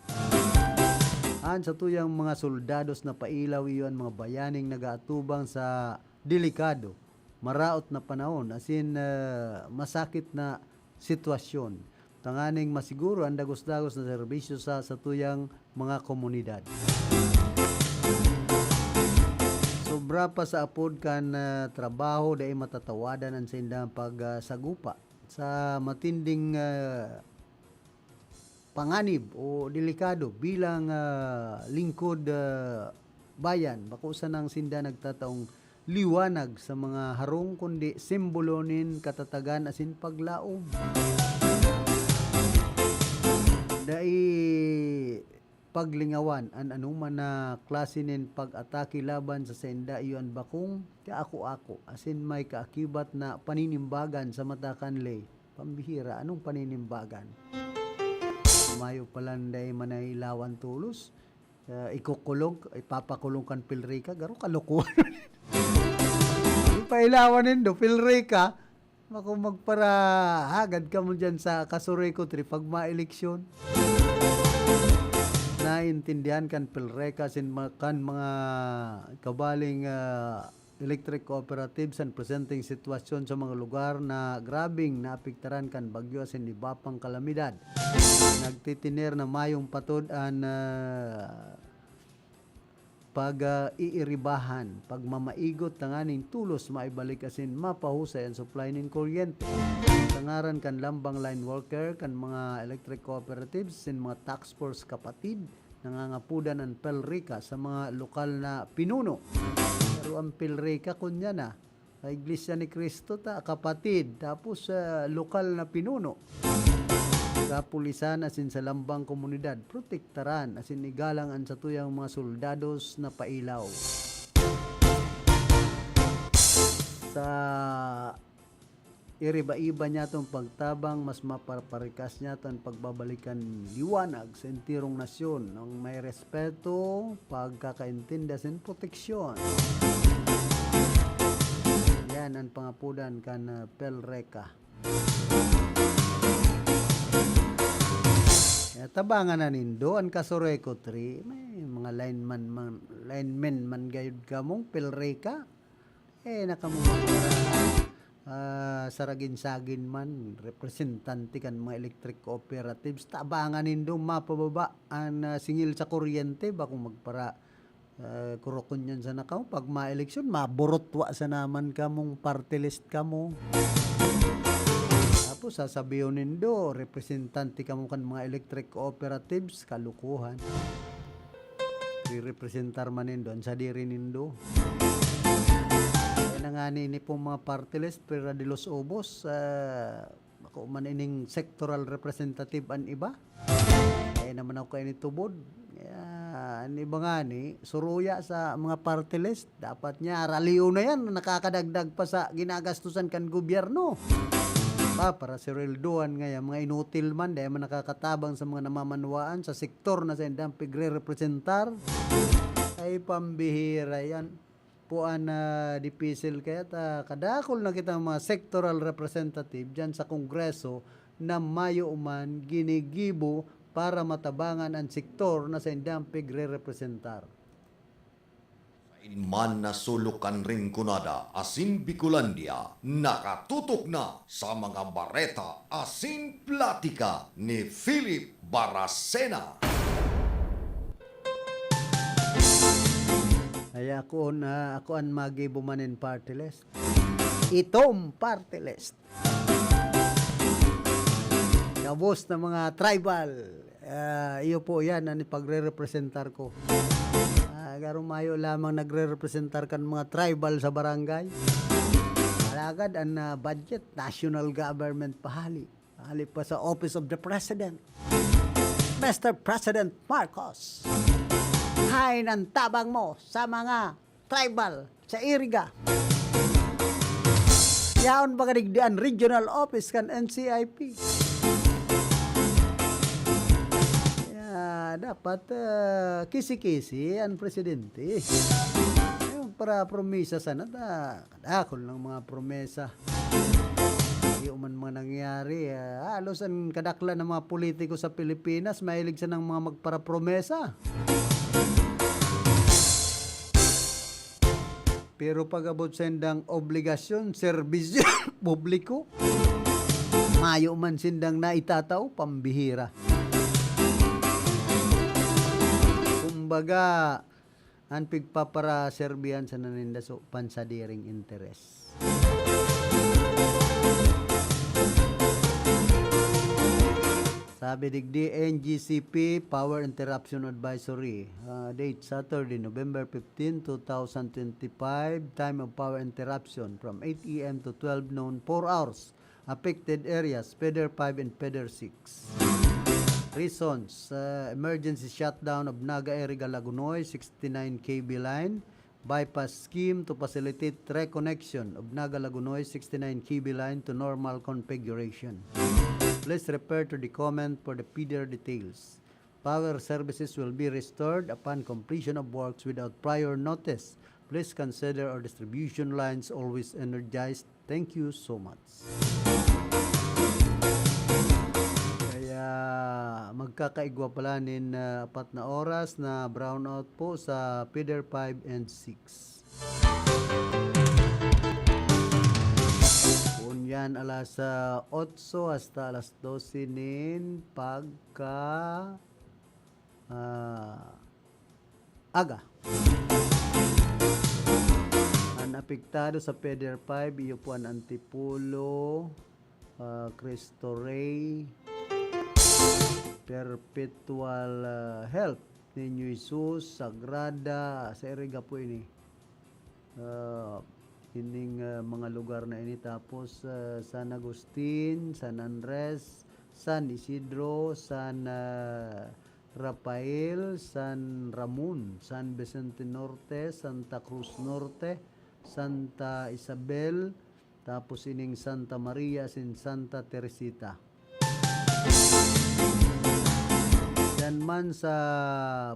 An satuyang mga soldados na pailaw iyo an mga bayaning nagaatubang sa delikado, maraot na panahon, asin, ah, masakit na sitwasyon, tanganing masiguro an dagos-dagos na serbisyo sa satuyang mga komunidad. Sobra pa sa apod kan, ah, trabaho, dai matatawadan an saindang pag, ah, sagupa sa matinding, ah, panganib o delikado bilang, ah, lingkod, ah, bayan. Bako sanang sinda nagtataong liwanag sa mga harong, kundi simbolo nin katatagan asin paglaom. Dai paglingawan an anoman na klase nin pag-atake laban sa sainda, iyo an bakong kaako-ako asin may kaakibat na paninimbagan sa mata kan ley. Pambihira, anong paninimbagan? Mayo palan dai manailawan tolos. Ah, ikukulong, ipapakulong kan PhilReCa, garo kalokohan. Ipailawan nindo, PhilReCa, bako magparahagad kamo diyan sa Casureco Tree pag maeleksyon. Naintindihan kan PhilReCa sin ma-, kan mga kabaling, ah, electric cooperatives an presenteng sitwasyon sa mga lugar na grabeng naapektaran kan bagyo asin iba pang kalamidad. Nagtitiner na mayong patod an, ah, pag, ah, iiribahan, pagmamaigot tanganing tolos maibalik asin mapahusay an supply nin kuryente. Sa ngaran kan lambang line worker kan mga electric cooperatives sin mga task force kapatid, nangangapodan an PhilReCa sa mga lokal na pinuno. Pero an PhilReCa, kunya na, sa Iglesia ni Cristo ta, kapatid, tapos sa lokal na pinuno. Kapulisan asin sa lambang komunidad, protektaran asin igalang an satuyang mga soldados na pailaw. Sa iriba-iba niyaton pagtabang, mas mapaparikas niyaton an pagbabalik kan liwanag sa enterong nasyon, nang may respeto, pagkakaintindi asin proteksyon. Yan an pangapodan kan, ah, PhilReCa. Kaya tabangan na nindo an Casureco Tree. May mga lineman man, linemen man gayud kamong PhilReCa. Eh, na kamo mga, ah, saragin-sagin man, representante kan mga electric cooperatives, tabangan nindo mapababa an, ah, singil sa kuryente, bakong magpara-, ah, kurokonyan sana kamo. Pag maeleksyon, maburutwa sana man kamong party list kamo. Tapos sasabihon nindo, representante kamo kan mga electric cooperatives, kalukuhan. Rirepresentar man nindo an sadiri nindo. Kaya na nga ni, ni pong mga party list, pira de los ubos, ah, bako man ining sectoral representative an iba. Kaya naman ako kayo nitubod. Kaya, an iba nga ni, suruya sa mga party list. Dapat niya, raliw na yan, nakakadagdag pa sa ginagastusan kan gobyerno. Pa, para sweldohan ngaya, mga inutil man, dahil man nakakatabang sa mga namamanwaan, sa sektor na sa indang pigre-representar. Ay, pambihira yan. Puan na dipisil kaya ta, kadakol na kita mga sectoral representative dyan sa Kongreso na mayo man ginigibo para matabangan an sektor na sa indang pigre-representar. Sain man na sulok kan Rinconada asin Bicolandia, nakatutok na sa mga bareta asin platika ni Philip Baracena. Ay, ako na, ako an magibo man in party list. Itom party list. Gabos na mga tribal. Ah, iyo po yan, an ipagre-representar ko. Ah, garo mayo lamang nagre-representar kan mga tribal sa barangay. Alagad an, ah, budget, national government pa hali. Hali pa sa Office of the President. Mister President Marcos, hain an tabang mo sa mga tribal sa Iriga? Yaon ba kadigdi an regional office kan N C I P? Ya, dapat, ah, kisi-kisi an presidente. Ay, magparapromisa sana ta. Kadakol ng mga promesa. Iyo man mga nangyayari, ah, halos an kadaklan ng mga politiko sa Pilipinas, mahilig sanang mga magparapromesa. Pero pag-abot sa indang obligasyon, serbisyo publiko, mayo man sindang naitatao, pambihira. Kumbaga, an pigpaparaserbihan sana ninda so pansadiring interes. Sabi digdi, N G C P Power Interruption Advisory. Ah, date, Saturday, November fifteen, two thousand twenty-five. Time of power interruption from eight A M to twelve noon, four hours. Affected areas, feeder five and feeder six. Reasons, ah, emergency shutdown of Naga Iriga Lagonoy, sixty-nine K V line. Bypass scheme to facilitate reconnection of Naga Lagonoy sixty-nine K V line to normal configuration. Please refer to the comment for the further details. Power services will be restored upon completion of works without prior notice. Please consider our distribution lines always energized. Thank you so much. Kaya magkakaigwa pala nin, ah, apat na oras na brownout po sa feeder five and six. Ngunyan alas, ah, otso hasta alas dose nin pagka, ah, aga. An apektado sa feeder five, iyo po an Antipolo, ah, Cristo Rey, Perpetual, ah, Help, Niño Jesus, Sagrada, sa Iriga po ini. Ah, ining, ah, mga lugar na ini. Tapos, ah, San Agustin, San Andres, San Isidro, San, ah, Rafael, San Ramon, San Vicente Norte, Santa Cruz Norte, Santa Isabel, tapos ining Santa Maria asin Santa Teresita. Diyan man sa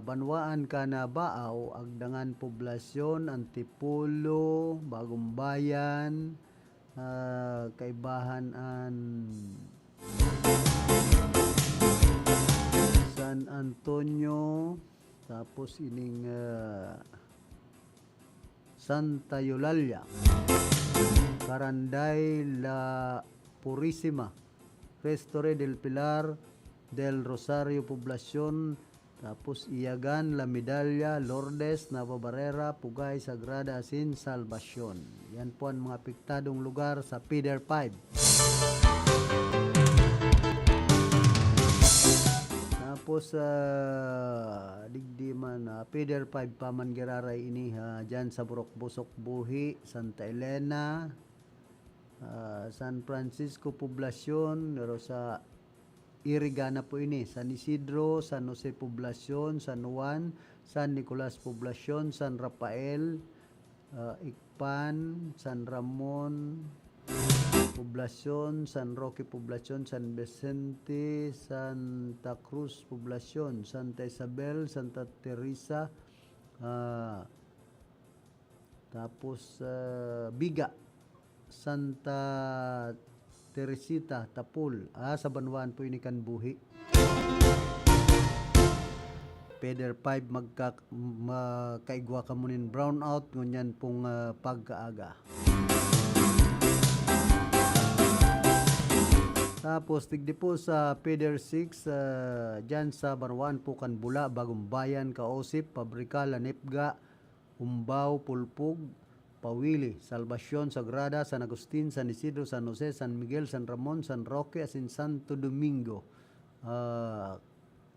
banwaan kan Baao, Agdangan Poblasyon, Antipolo, Bagong Bayan, ah, kaibahan an San Antonio, tapos ining, ah, Santa Eulalia, Caranday, La Purisima, Cristo Rey del Pilar, del Rosario Poblacion, tapos Iagan, La Medalla, Lourdes, Nueva Barrera, Pugay, Sagrada, asin Salvacion. Yan po an mga apektadong lugar sa feeder five. Tapos, ah, digdi man, ah, feeder five pa man giraray ini, ha, dyan sa Burok Busok Buhi, Santa Elena, ah, San Francisco Poblacion, pero sa Iriga na po ini, San Isidro, San Jose Poblacion, San Juan, San Nicolas Poblacion, San Rafael, ah, Icpan, San Ramon Poblacion, San Roque Poblacion, San Vicente, Santa Cruz Poblacion, Santa Isabel, Santa Teresa, ah, tapos, ah, Biga, Santa Teresita, Tapul. Ah, sa banwaan po ini kan Buhi. Feeder five, magka-, magkaigwa kamo nin brownout, ngunyan pong, ah, pagkaaga. Tapos, digdi po sa feeder six, ah, dyan sa banwaan po kan Bula, Bagong Bayan, Kausip, Pabrika, Lanipga, Umbao, Pulpog, Pawili, Salvacion, Sagrada, San Agustin, San Isidro, San Jose, San Miguel, San Ramon, San Roque, asin Santo Domingo. Ah,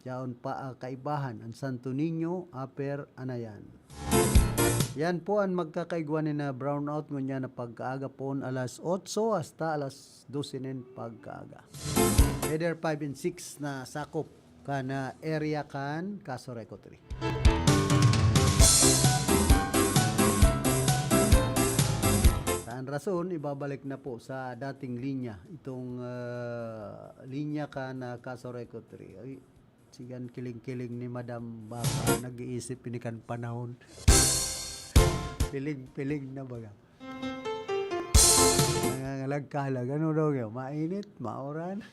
yaon pa, ah, kaibahan, an Santo Niño, Upper Anayan. Yan po an magkakaigwa nin, ah, brownout ngunyan na pagkaaga, poon alas otso hasta alas dose nin pagkaaga. Feeder five and six na sakop kan, ah, area kan Casureco three. Sa an rason, ibabalik na po sa dating linya itong, ah, linya kan, ah, Casureco three. Ay, sigan kiling-kiling ni Madam, baka nag-iisip ini kan panahon. Piling-piling na baga. Nangangalag-kalag. Ano daw yun? Mainit? Mauran?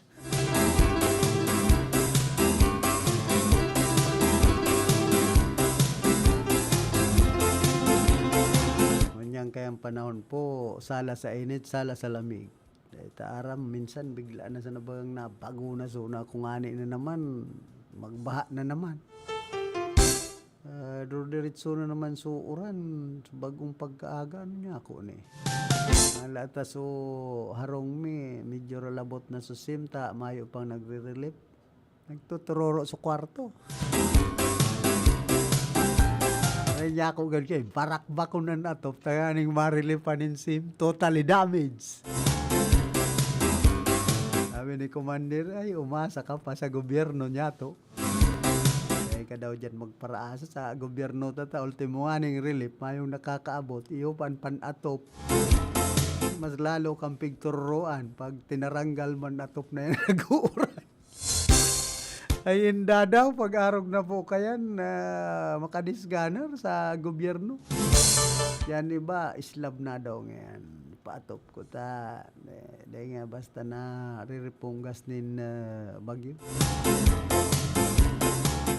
Ngunyan kayang panahon po, sala sa init, sala sa lamig. Dahil ta aram, minsan bigla na sa nabagang nabago na, so na kung ani na naman, magbaha na naman. Ah, dodiretso na naman so uran, so bagong pagkaaga, ano niya ako ni? Ang lata so harong mi, medyo ralabot na so sim, ta mayo pang nagre-relief. Nagtuturoro sa kwarto. Ay, niya ako gan kay barakbakon an atop, tanganing marilipan nin sim, totally damaged. Sabi ni Commander, "Ay, umasa ka pa sa gobyerno niya to." Ay, ka daw dyan magparaasa sa gobyerno ta, ta ultimo nga ning relief, mayong nakakaabot, iyo pa an pan-atop. Mas lalo kang pigtururoan pag tinaranggal man atop na yan nag-uuran. Ay, inda daw, pag-arog na po kayan, ah, makadisganar sa gobyerno. Yan iba, slab na daw ngayon. Paatop ko ta. Dai, dai nga basta na riripunggas nin, ah, bagyo.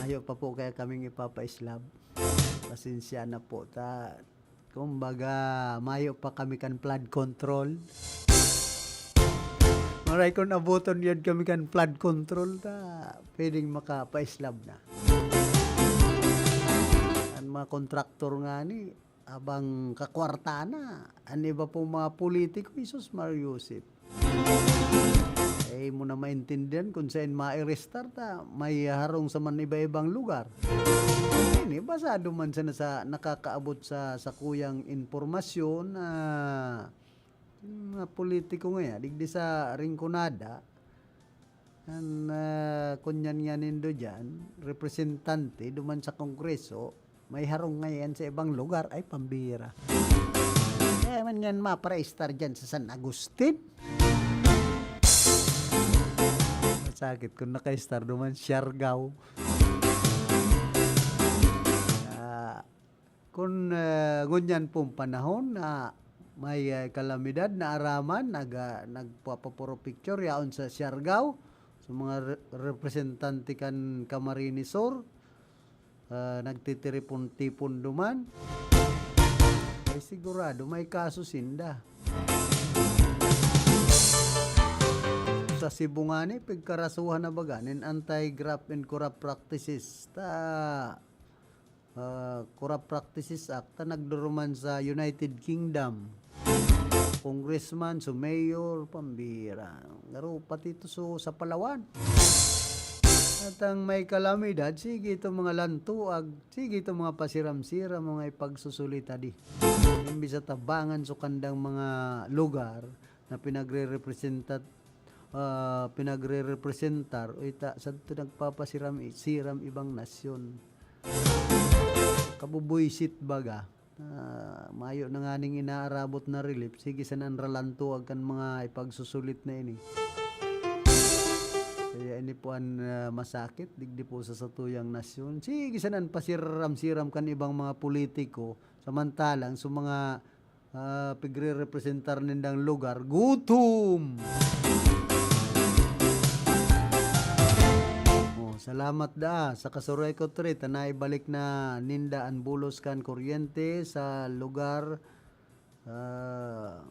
Ayaw pa po kaya kaming ipapa-slab. Pasensya na po ta. Kumbaga, mayo pa kami kan flood control. Maray kung abuton yun kami kan flood control, ta pwedeng makapaislab na. Ang mga kontraktor nga ni, abang kakwarta na. Ang iba pong mga politiko, Jesus Mario Joseph. Eh, mo na maintindihan kung saan ma-arrestar ta, may harong sa man iba-ibang lugar. Ini, basado man sana sa nakakaabot sa sakuyang impormasyon na yung mga politiko ngayon, digdi sa Rinconada, ang, ah, kunyan nga nindo dyan, representante duman sa Kongreso, may harong ngayon sa ibang lugar, ay pambira. Kaya man yan mapareistar dyan sa San Agustin. Masakit kung nakaistar duman, Siargao. Ah, kung, ah, ngunyan pong panahon na may, ah, kalamidad na araman, nag-, ah, nagpapapuro picture yaon sa Siargao, sa mga re-, representante kan Camarines Sur, ah, nagtitiripon-tipon duman, ay sigurado may kaso sinda. Sa Cebu ngani, pigkarasuhan na baga nin Anti-Graft and Corrupt Practices. Ta, ah, Corrupt Practices Act, ta nagduruman sa United Kingdom. Congressman, su mayor, pambira. Ngaro, pati ito su, sa Palawan. At ang may kalamidad, sige itong mga lantuag, sige itong mga pasiram-siram, mga ipagsusulita di. Imbis na tabangan su kandang mga lugar na pinagre-representa-, ah, pinagre-representar, o ita, sadto nagpapasiram, siram ibang nasyon. Kabubuisit baga. Ah, mayo na nganing inaarabot na relief, sige sana an ralantuag kan mga ipagsusulit na ini. Kaya ini po an, ah, masakit, digdi po sa satuyang nasyon. Sige sana an pasiram-siram kan ibang mga politiko, samantalang sa mga, ah, pigre-representar nindang lugar, gutom! Oh, salamat daa sa kasuroy ko, Trit, na naibalik na ninda an bulos kan kuryente sa lugar, ah,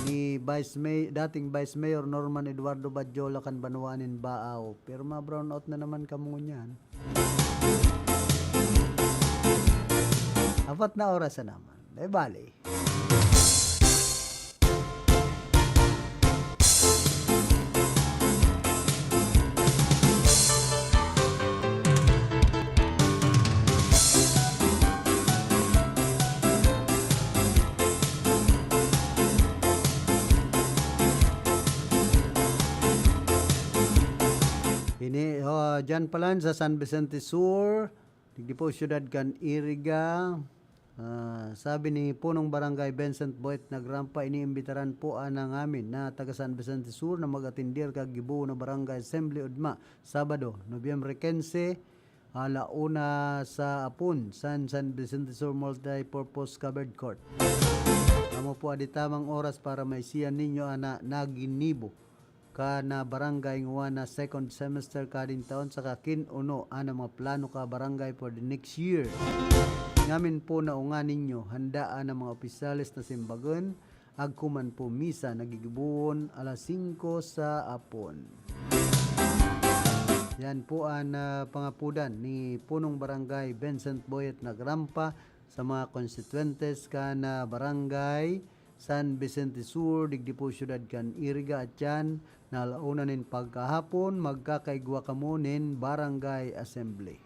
ni Vice May-, dating Vice Mayor Norman Eduardo Badjola kan banwaan nin Baao. Pero ma-brownout na naman kamo ngunyan. Apat na oras na naman. Di bale. Ini, oh, dyan pala sa San Vicente Sur, digdi po, siyudad kan Iriga. Ah, sabi ni Punong Barangay Vincent Boyet Nagrampa, iniimbitaran po ana ngamin na taga San Vicente Sur na mag-atendir kan gibohon na Barangay Assembly ugma, Sabado, Nobyembre quince, ala una sa apon, sa San Vicente Sur Multipurpose Covered Court. Amo po adi tamang oras para maisihan ninyo ana naginibo kan barangay ngua na second semester kading taon, saka kin-uno an mga plano ka barangay for the next year. Ngamin po na unga ninyo, handaan ang mga opisyales na simbagon, agkuman po misa nagigibohon alas singko sa apon. Yan po ang, ah, pangapudan ni Punong Barangay Vincent Boyet Nagrampa sa mga konstituyentes kan, ah, barangay San Vicente Sur, digdi po siyudad kan Iriga, at yan, Alauna nin pagkahapon, magkakaigwa kamo nin Barangay Assembly.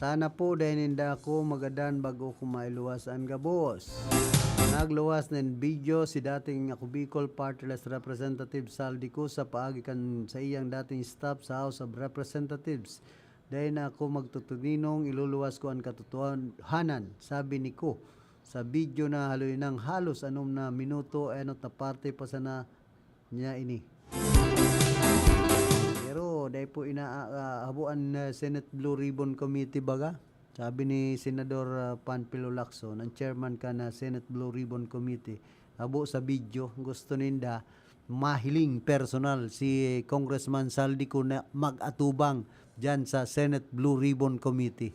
Sana po dai ninda ako magadan bago ko mailuwas an gabos. Nagluwas nin video si dating Ako Bicol Party List Representative Saldi Co sa paagi kan saiyang dating staff sa House of Representatives. Dai na ako magtutuninong, iluluwas ko an katotohanan, sabi ni Co sa video na haloy nang halos anom na minuto, enot na parte pa sana niya ini. Pero dai po ina-, ah, habo an, ah, Senate Blue Ribbon Committee baga. Sabi ni Senador, ah, Panfilo Lacson, ang chairman kan, ah, Senate Blue Ribbon Committee, habo sa video, gusto ninda mahiling personal si Congressman Saldi Co na mag-atubang diyan sa Senate Blue Ribbon Committee.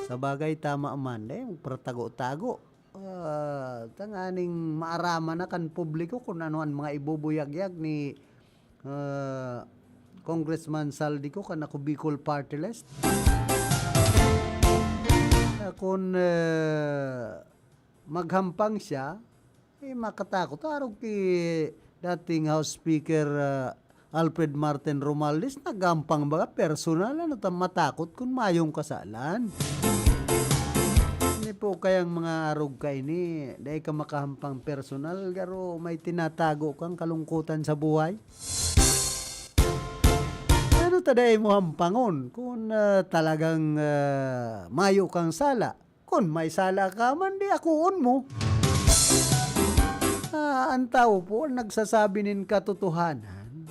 Sa bagay, tama man, eh, magparatago-tago. Ah, tanganing maaraman na kan publiko kun ano an mga ibubuyagyag ni, ah, Congressman Saldi Co kan Ako Bicol Party List. Ah, kun, ah, maghampang siya, eh, makatakot. Arog ki dating House Speaker, ah, Alfred Martin Romualdez, naghampang baga personal, ano ta matakot kun mayong kasalan? Ini po kayang mga arog kaini, dai ka makahampang personal, garo may tinatago kang kalungkutan sa buhay. Ano ta dai mo hampangon kun, ah, talagang, ah, mayo kang sala? Kun may sala ka man, di akoon mo. Ah, an tawo po nagsasabi nin katotohanan.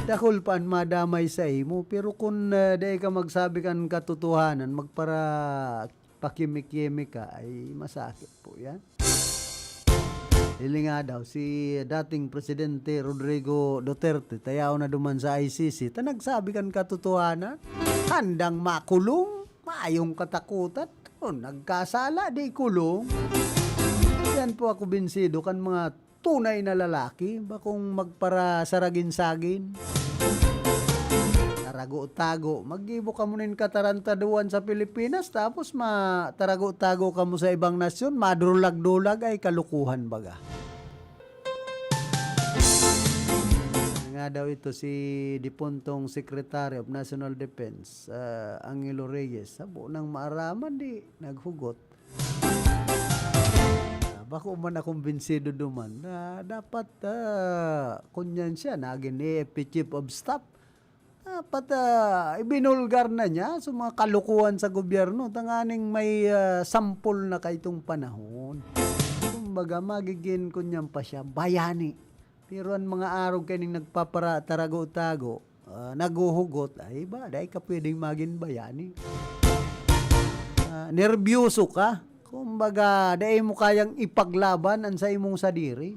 Dakul pa an madamay saimo, pero kun, ah, dai ka magsabi kan katotohanan, magpara-, pakimik-kimik ka, ay masakit po yan. Hiling nga daw, si dating Presidente Rodrigo Duterte, tayaw na duman sa I C C, ta nagsabi kan katotohanan, handang makulong, mayong katakutan. Kun nagkasala, di kulong. Yan po ako binsido kan mga tunay na lalaki, bakong magparasaragin-sagin. Tarago-tago, maggibo kamo nin katarantaduan sa Pilipinas, tapos ma-, tarago-tago kamo sa ibang nasyon, madulag-dulag, ay kalukuhan baga. Nga daw ito si dipuntong Secretary of National Defense, ah, Angelo Reyes, sabo nang maaraman, di naghugot. Ah, bako man nakumbinsido duman na dapat, ah, kunyan siya, nagin A F P Chief of Staff. Dapat, ah, ibinulgar na niya sa mga kalokohan sa gobyerno, tanganing may, ah, sampol na kaitong panahon. Kumbaga, magigin kunyan pa siya, bayani. Pero an mga arog kaining nagpapara-, tarago-tago, ah, naghuhugot, ay ba, dai ka pwedeng magin bayani. Ah, nerbyoso ka. Kumbaga, dai mo kayang ipaglaban an saimong sadiri.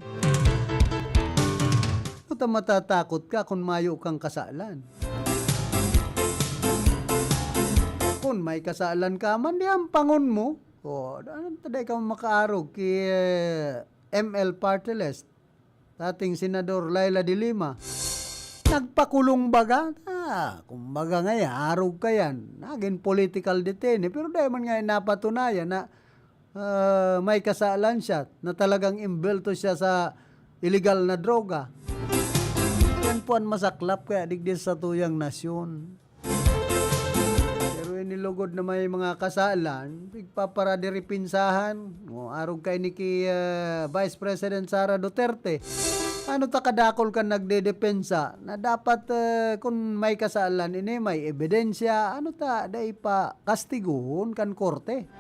Ano ta matatakot ka kun mayo kang kasalan? Kun may kasalan ka man, di ampangon mo. O, ano ta dai ka makaarog ki, eh, M L Party List? Dating Senador Leila de Lima, nagpakulong baga. Ah, kumbaga ngayon, arog ka yan. Naging political detainee, pero dai man ngayon napatunayan na, ah, may kasalan siya, na talagang imbelto siya sa illegal na droga. Yan po ang masaklap kaya digdi sa tuyang nasyon. Pero inilugod na may mga kasalan, pigpaparadiripensahan. O, arog kay ni ki, ah, Vice President Sara Duterte. Ano ta kadakol kan nagdedepensa na dapat, eh, kun may kasalan, ini may ebidensya, ano ta, dai pa kastiguhon kan korte.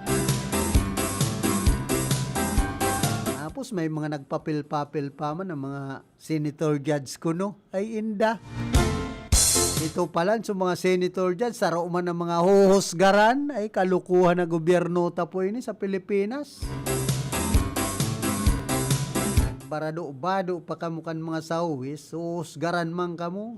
Tapos may mga nagpapil-papil pa man ang mga senator judge kuno. Ay, inda. Ito pala, sa mga senator dyan, saro man ang mga huhusgaran. Ay, kalukuhan na gobyerno ta po ini sa Pilipinas. Barado-bado pa kamo kan mga sawis, huhusgaran man kamo.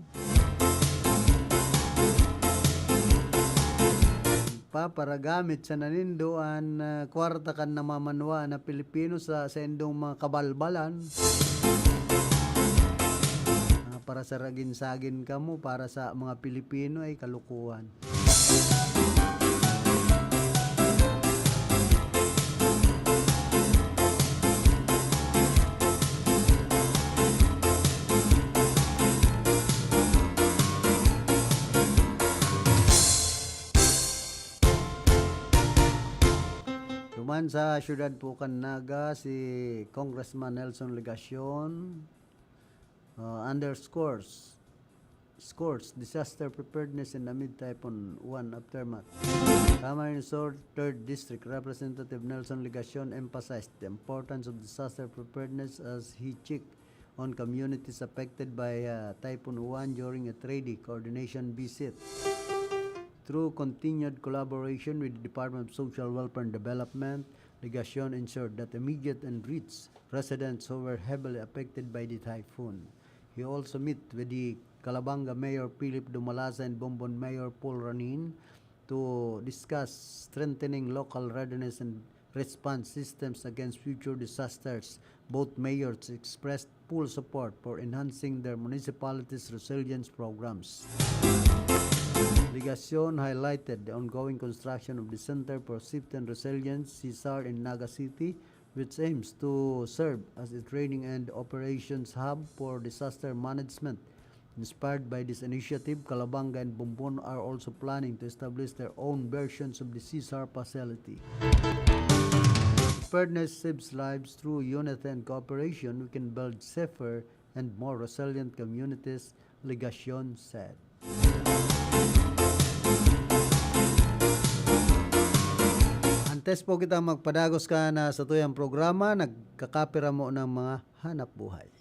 Nagpaparagamit sana nindo an, ah, kwarta kan namamanwa na Pilipino sa saindong mga kabalbalan. Ah, para sa ragin-sagin kamo, para sa mga Pilipino ay kalukuhan. Duman sa siyudad po kan Naga, si Congressman Nelson Legacion, uh, underscores scores disaster preparedness in amid Typhoon Uwan aftermath. Camarines Sur, third District, Representative Nelson Legacion emphasized the importance of disaster preparedness as he checked on communities affected by, uh, Typhoon Uwan during a three-day coordination visit. Through continued collaboration with the Department of Social Welfare and Development, Legacion ensured that immediate and reached residents who were heavily affected by the typhoon. He also met with the Calabanga Mayor Philip Dumalasa and Bombon Mayor Paul Ranin to discuss strengthening local readiness and response systems against future disasters. Both mayors expressed full support for enhancing their municipalities' resilience programs. Legacion highlighted the ongoing construction of the Center for Safety and Resilience, CSAR, in Naga City, which aims to serve as a training and operations hub for disaster management. Inspired by this initiative, Calabanga and Bombon are also planning to establish their own versions of the CSAR facility. Preparedness saves lives. Through unity and cooperation, we can build safer and more resilient communities, Legacion said. Antes po kita magpadagos kan satuyang programa, nagkakapira mo ng mga hanap buhay.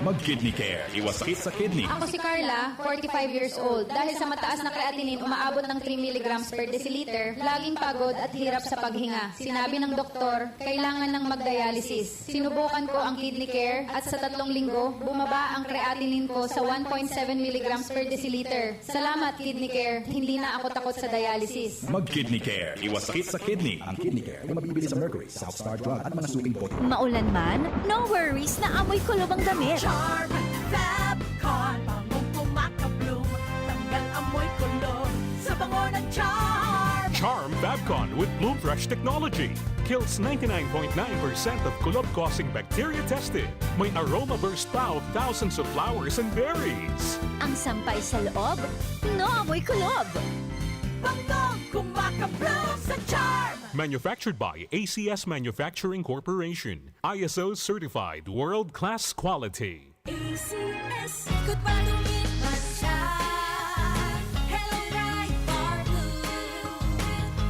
Mag-Kidney Care. Iwas sakit sa kidney. Ako si Carla, forty-five years old. Dahil sa mataas na creatinine umaabot ng three milligrams per deciliter, laging pagod at hirap sa paghinga. Sinabi ng doktor, kailangan nang mag-dialysis. Sinubukan ko ang Kidney Care at sa tatlong linggo, bumaba ang creatinine ko sa one point seven milligrams per deciliter. Salamat, Kidney Care. Hindi na ako takot sa dialysis. Mag-Kidney Care. Iwas sakit sa kidney. Ang Kidney Care ay mabibili sa Mercury, South Star Drug at mga suking bote. Maulan man, no worries na amoy kulob ang damit. Charm Fab Con. Bangong kumakabloom. Tanggal amoy kulob sa bango ng Charm. Charm Fab Con with Bloom Fresh Technology kills ninety-nine point nine percent of kulob-causing bacteria tested. May aroma burst pa of thousands of flowers and berries. Ang sampay sa loob, no amoy kulob. Bangong kumakabloom sa Charm. Manufactured by A C S Manufacturing Corporation. I S O certified world-class quality. A C S. Good pa dumit man siya. Hello, Pride Bar Blue.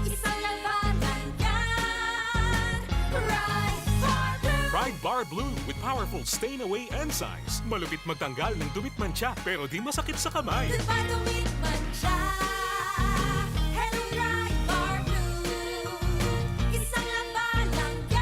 Isang labanan yan. Pride Bar Blue. Pride Bar Blue with powerful stain away enzymes. Malupit magtanggal ng dumit mantsa pero di masakit sa kamay. Good pa dumit man siya. Hello, Pride Bar Blue. Isang labanan yan.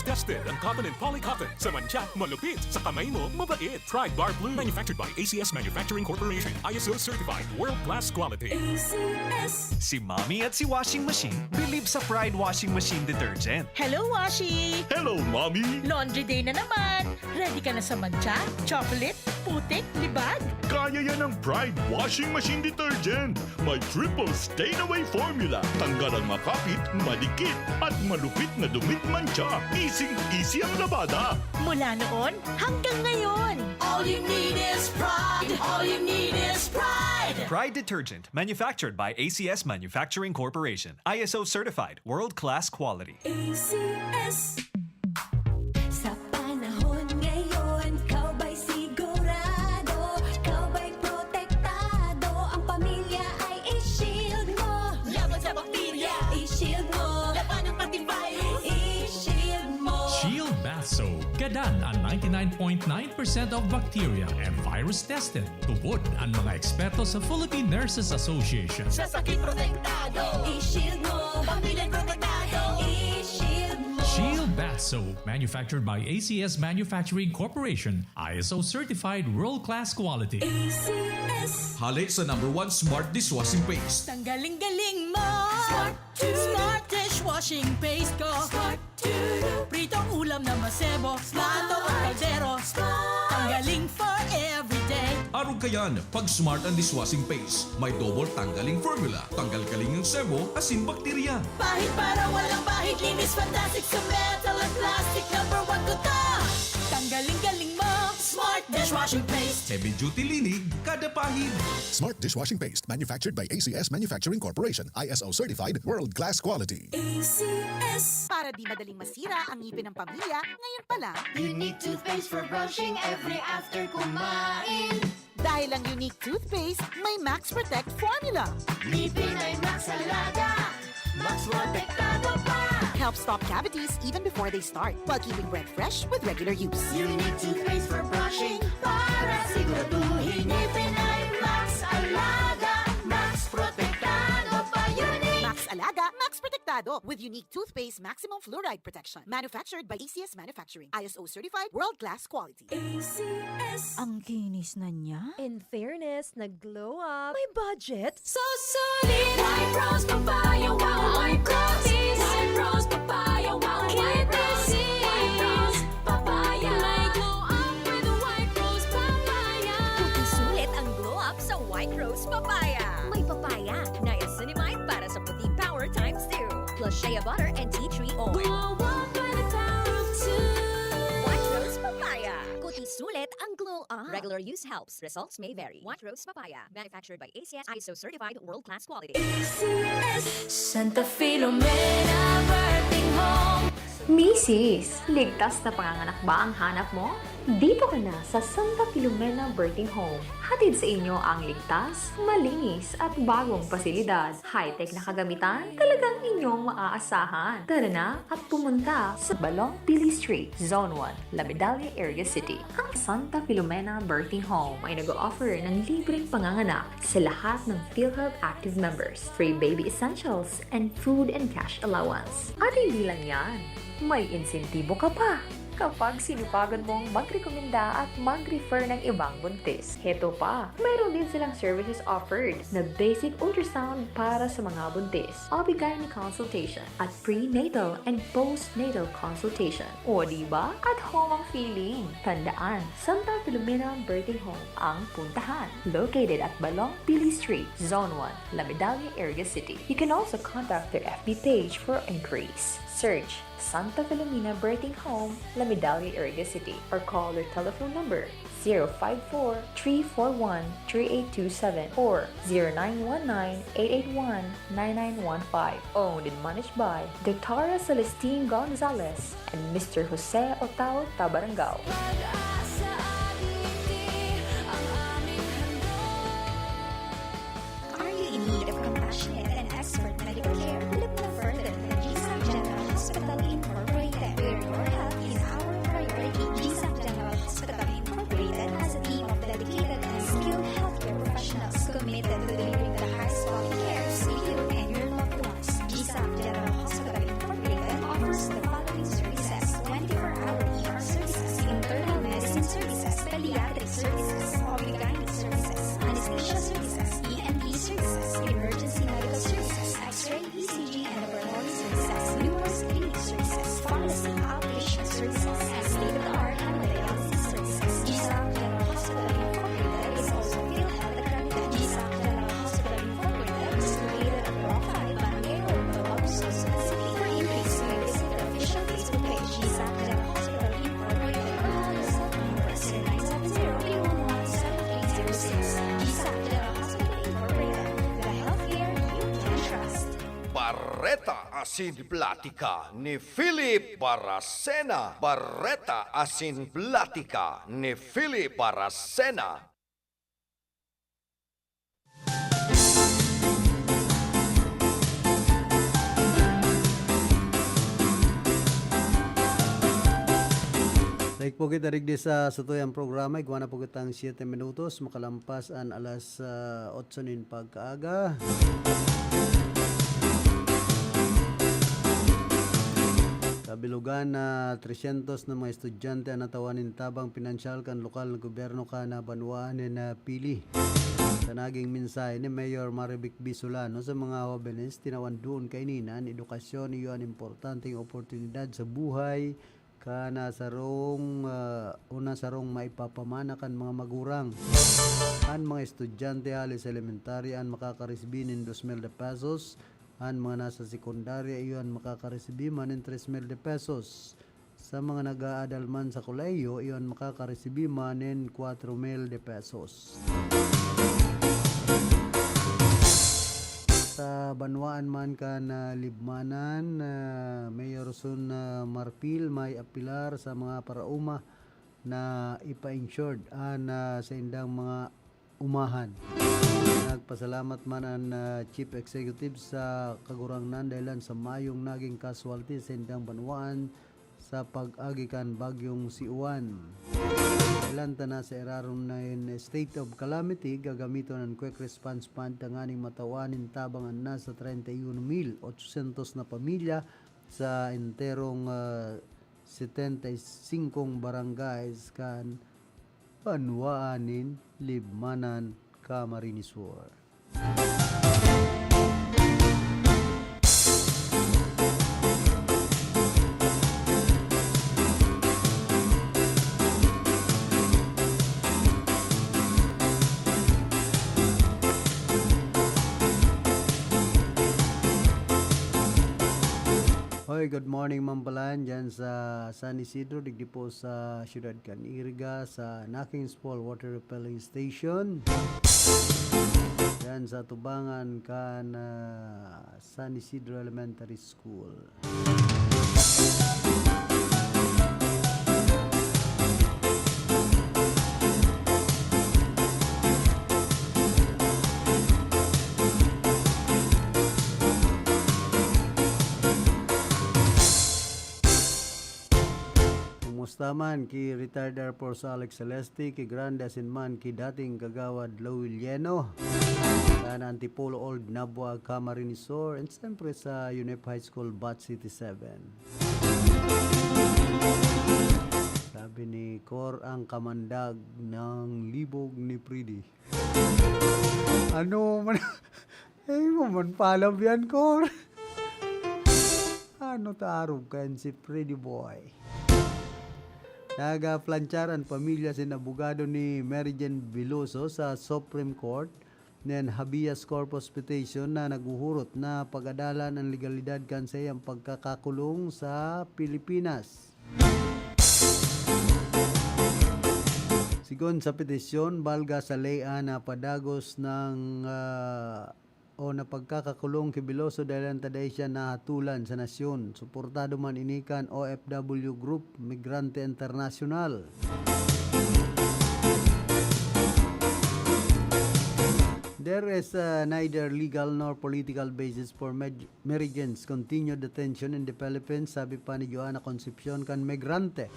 Tested ang cotton and poly cotton. Sa mantsa, malupit. Sa kamay mo, mabait. Pride Bar Blue. Manufactured by A C S Manufacturing Corporation. I S O certified. World class quality. A C S. Si Mommy at si Washing Machine believe sa Pride Washing Machine Detergent. Hello, Washi! Hello, Mommy! Laundry day na naman! Ready ka na sa mantsa, chocolate, putik, libag? Kaya yan ng Pride Washing Machine Detergent! May triple stain away formula. Tanggal ang makapit, madikit, at malupit na dumit mantsa. Easy-easy ang labada. Mula noon hanggang ngayon. All you need is pride. All you need is pride. Pride detergent, manufactured by A C S Manufacturing Corporation. I S O certified, world-class quality. A C S. Sa panahon ngayon, kau ba'y sigurado? Kau ba'y protektado? Ang pamilya ay i-shield mo. Laban sa bakterya, i-shield mo. Labanan pati virus, i-shield mo. Shield Bath Soap. Gadan ang ninety-nine point nine percent of bacteria and virus tested. Tubod ang mga eksperto sa Philippine Nurses Association. Sa sakit protektado, i-shield mo. Pamilya protektado, i-shield mo. Shield Bath Soap manufactured by A C S Manufacturing Corporation, I S O certified world-class quality. A C S. Hale sa number one smart dishwashing paste. Tanggaling galing mo. Smart to. Smart dishwashing paste ko. Smart to. Pritong ulam na masebo. Smart. Plato o kaldero. Smart. Tanggaling for everyday. Arog kayan, pag Smart ang dishwashing paste. May double tanggaling formula. Tanggal galing ang sebo, asin bakterya. Pahid para walang bahid, linis fantastic sa metal at plastic. Number one ko to. Tanggaling galing mo. Smart dishwashing paste. Heavy duty linig, kada pahid. Smart dishwashing paste, manufactured by A C S Manufacturing Corporation, I S O certified, world class quality. A C S. Para di madaling masira ang ngipin ng pamilya, ngayon pa lang. Unique toothpaste for brushing every after kumain. Dahil ang Unique Toothpaste may Max Protect Formula. Ngipin ay Max Alaga, Max Protektado pa. Help stop cavities even before they start, while keeping breath fresh with regular use. Unique toothpaste for brushing para siguraduhin ngipin ay Max Alaga, Max Protektado pa. Unique. Max Alaga, Max Protektado with Unique Toothpaste Maximum Fluoride Protection. Manufactured by A C S Manufacturing. I S O certified, world-class quality. A C S. Ang kinis na niya. In fairness, nag-glow up. May budget? So solid! White Rose Papaya, wow! White Rose! White Rose Papaya, wow! White Rose! White Rose Papaya! May glow up with White Rose Papaya! Sulit ang glow up sa White Rose Papaya. May papaya, niacinamide para sa puti power times two. Plus shea butter and tea tree oil. Glow up by the power of two. White Rose Papaya. Kuti sulit ang glow up. Regular use helps. Results may vary. White Rose Papaya. Manufactured by A C S, I S O certified, world-class quality. A C S. Santa Filomena Birthing Home. Misis, ligtas na panganganak ba ang hanap mo? Dito ka na sa Santa Filomena Birthing Home. Hatid sa inyo ang ligtas, malinis at bagong pasilidad. High-tech na kagamitan, talagang inyong maaasahan. Tara na at pumunta sa Balong Pili Street, Zone one, La Medalla, Iriga City. Ang Santa Filomena Birthing Home ay nag-o-offer ng libreng panganganak sa lahat ng PhilHealth active members, free baby essentials, and food and cash allowance. At hindi lang yan, may insentibo ka pa kapag sinupagan mong magrekomenda at mag-refer ng ibang buntis. Heto pa, mayroon din silang services offered na basic ultrasound para sa mga buntis, O B-gyne consultation, at prenatal and postnatal consultation. O, di ba? At home ang feeling. Tandaan, Santa Filomena Birthing Home ang puntahan. Located at Balong Pili Street, Zone one, La Medalla, Iriga City. You can also contact their F B page for inquiries. Search Santa Filomena Birthing Home, La Medalla, Iriga City, or call their telephone number zero five four, three four one, three eight two seven or zero nine one nine, eight eight one, nine nine one five. Owned and managed by Doctora Celestine Gonzalez and Mister Jose Otao Tabarangao. Pag-asa at ngiti ang aming handog. Are you in need of compassionate and expert medical care? Look no further than G SAC General Hospital Incorporated, where your health is our priority. G SAC General Hospital Incorporated has a team of dedicated and skilled healthcare professionals committed to delivering the highest quality care to you and your loved ones. G SAC General Hospital Incorporated offers the following services: twenty-four-hour E R services, internal medicine services, pediatric services, O B-gyne services, anesthesia services, E N T services, emergency medical services, X-ray, E C G, and laboratory services, newborn screening services, pharmacy, outpatient services, and state-of-the-art hemodialysis services. G SAC General Hospital Incorporated is also PhilHealth accredited. G SAC General Hospital Incorporated is located at Block five, Barangay Road, Davao City. For inquiries, you may visit their official Facebook page, G SAC General Hospital Incorporated, or call the cell phone number zero nine seven zero, three one one, seven three zero six. G SAC General Hospital Incorporated, the healthcare you can trust. Bareta asin Platika ni Philip Baracena. Bareta asin Platika ni Philip Baracena. Naik po kita digdi sa satuyang programa. Igwa na po kitang siyete minutos, makalampas an alas, ah, otso nin pagkaaga. Bilugan na tresyentos na mga estudyante an natawan nin tabang pinansyal kan lokal na gobyerno kan banwaan nin, ah, Pili. Sa naging mensahe ni Mayor Marivic B. Solano sa mga hobenes, tinawan duon kaini na an edukasyon iyo an importanteng oportunidad sa buhay, kan sarong, ah, o na sarong maipapamana kan mga magurang. An mga estudyante hali sa elementarya an makakaresibi nin dos mil de pesos, an mga nasa sekundarya iyo an makakaresibi man nin tres mil de pesos. Sa mga nag-aadal man sa kolehiyo, iyo an makakaresibi man nin kwatro mil de pesos. Sa banwaan man kan, ah, Libmanan, ah, Mayor Sun, ah, Marfil may apelar sa mga paraoma na ipa-insured an, ah, saindang mga umahan. Nagpasalamat man an, ah, Chief Executive sa Kagurangnan dahelan sa mayong naging casualty sa saindang banwaan sa pag-agi kan Bagyong Siuan. Dahelan ta na sa irarom na in state of calamity, gagamiton an Quick Response Fund tanganing matawan nin tabang an nasa treinta y uno mil ochocientos na pamilya sa enterong, ah, setenta y singkong barangays kan banwaan nin Libmanan, Camarines Sur. Hoy, good morning, Mampalan, dyan sa San Isidro, digdi po sa siyudad kan Iriga, sa Nakings Fall Water Refilling Station. Dyan sa tubangan kan, ah, San Isidro Elementary School. Kumusta man ki retired Air Force Alex Celeste, ki Grande asin man ki dating Kagawad Louie Lieno, kan Antipolo Old Nabua, Camarines Sur, and siyempre sa UNEP High School Batch eighty-seven. Sabi ni Cor, ang kamandag ng libog ni Freddy. Ano man, eh, mo man palabi yan, Cor. Ano ta arog kan si Freddy Boy? Nagaplanchar an pamilya sin abogado ni Mary Jane Veloso sa Supreme Court nin habeas corpus petition na naghuhurot na pag-adalan an legalidad kan saiyang pagkakakulong sa Pilipinas. Sigon sa petisyon, balga sa ley an napadagos ng, ah, o na pagkakakulong ki Veloso dahel ta dai siya nahatolan sa nasyon. Suportado man ini kan O F W Group, Migrante International. There is, uh, neither legal nor political basis for Med-, Mary Jane's continued detention in the Philippines, sabi pa ni Joanna Concepcion kan Migrante.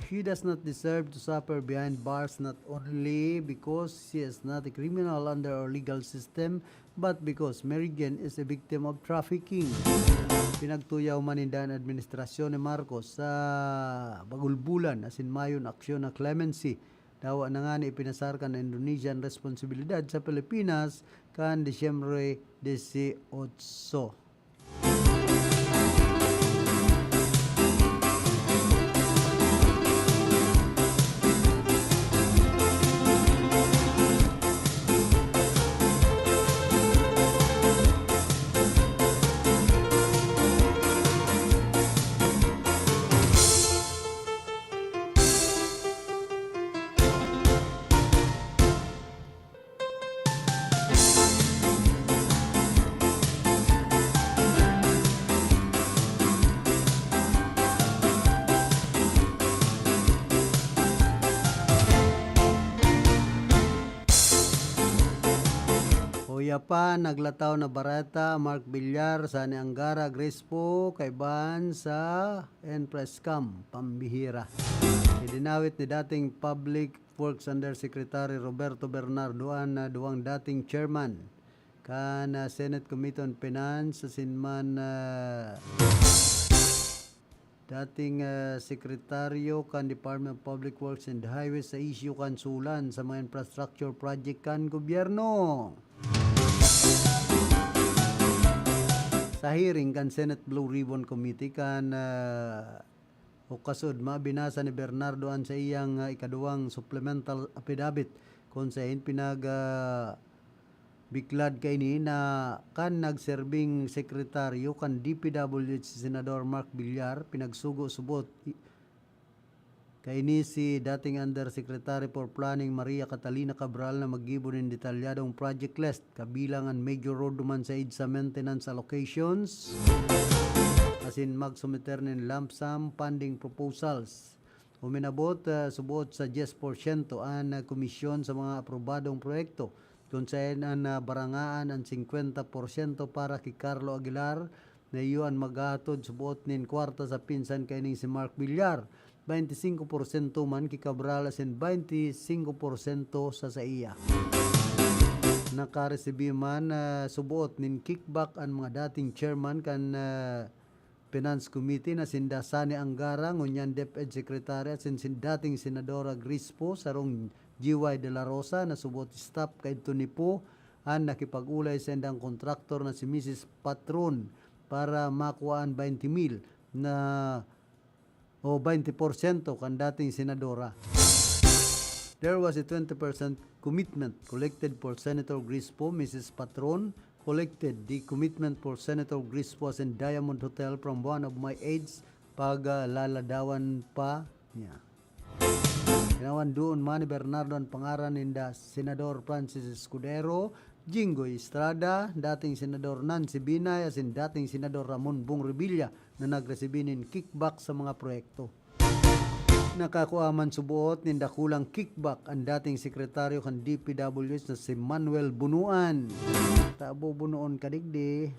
She does not deserve to suffer behind bars not only because she is not a criminal under our legal system, but because Mary Jane is a victim of trafficking. Pinagtuyaw man ninda an administrasyon ni Marcos sa bagulbulan asin mayon aksyon na clemency. Dawa na ngani ipinasar kan Indonesia an responsibilidad sa Pilipinas kan Disyembre dieciocho. Uya pa, naglataw na bareta, Mark Villar, Sani Angara, Grace Poe, kaiban sa N Press Cam, pambihira. Idinawit ni dating Public Works Undersecretary Roberto Bernardo an, ah, duwang dating chairman kan, ah, Senate Committee on Finance asin man, ah, dating, ah, sekretaryo kan Department of Public Works and Highways sa isyu kan sulan sa mga infrastructure project kan gobyerno. Sa hearing kan Senate Blue Ribbon Committee kan, ah, o kasod, mabinasa ni Bernardo an saiyang, ah, ikaduwang supplemental affidavit, kun saen pinag, ah, biklad kaini na kan nagserbing sekretaryo kan D P W H si Senador Mark Villar, pinagsugo subot i-, kaini si dating Undersecretary for Planning Maria Catalina Cabral na maggibo nin detalyadong project list, kabilang an major road duman sa EDSA maintenance allocations, asin magsumiter nin lump sum funding proposals. Uminabot, ah, subot sa diyes porsyento an, ah, komisyon sa mga aprobadong proyekto, kun saen an, ah, barangaan an singkwenta porsyento para ki Carlo Aguilar, na iyo an maghatod subot nin kwarta sa pinsan kaining si Mark Villar, baynte singko porsyento man ki Cabral asin baynte singko porsyento sa saiya. Nakaresibi man, ah, subot nin kickback an mga dating chairman kan, ah, Finance Committee na sinda Sonny Angara, ngunyan DepEd Secretary, asin sin dating Senadora Grace Poe, sarong G Y de la Rosa, na subot staff kaidto ni Poe, an nakipag-olay saindang kontraktor na si Misis Patron para makua an baynte mil na, o baynte porsyento kan dating senadora. There was a twenty percent commitment collected for Senator Grace Poe, Misis Patron, collected the commitment for Senator Grace Poe asin Diamond Hotel from one of my aides pag, ah, laladawan pa niya. Ginawan doon man ni Bernardo an pangaran ninda Senador Francis Escudero, Jinggoy Estrada, dating Senador Nancy Binay, asin dating Senador Ramon Bong Revilla na nagresibi nin kickback sa mga proyekto. Nakakua man subot nin dakulang kickback an dating sekretaryo kan D P W H na si Manuel Bunuan. Ta bubunoon ka digdi.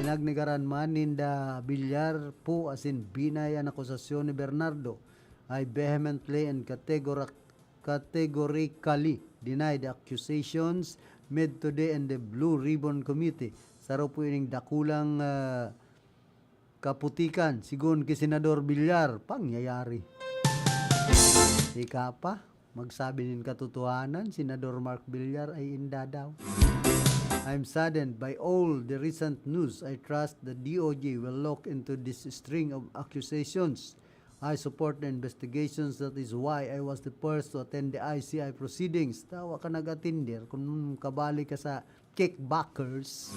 Pinagnegaran man ninda Villar, Poe asin Binay an akusasyon ni Bernardo. I vehemently and categora-, categorically deny the accusations made today in the Blue Ribbon Committee. Saro po ining dakulang, ah, kaputikan, sigon ki Senador Villar, pangyayari. Ika pa, magsabi nin katotohanan, Senador Mark Villar ay inda daw. I'm saddened by all the recent news. I trust the D O J will look into this string of accusations. I support the investigations. That is why I was the first to attend the I C I proceedings. Tawa ka nag-atender kung kabali ka sa kickbackers.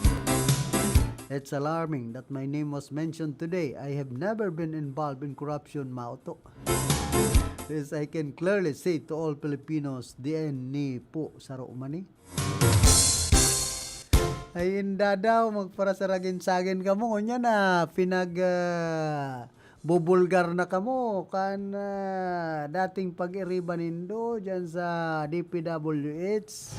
It's alarming that my name was mentioned today. I have never been involved in corruption, mao to. This I can clearly say to all Filipinos, D N ni po, saro man ni. Ay, inda daw, magparasaragin-sagin kamo. Ngunyan na, pinag, ah, bubulgar na kamo kan, ah, dating pag-iriba nindo diyan sa D P W H.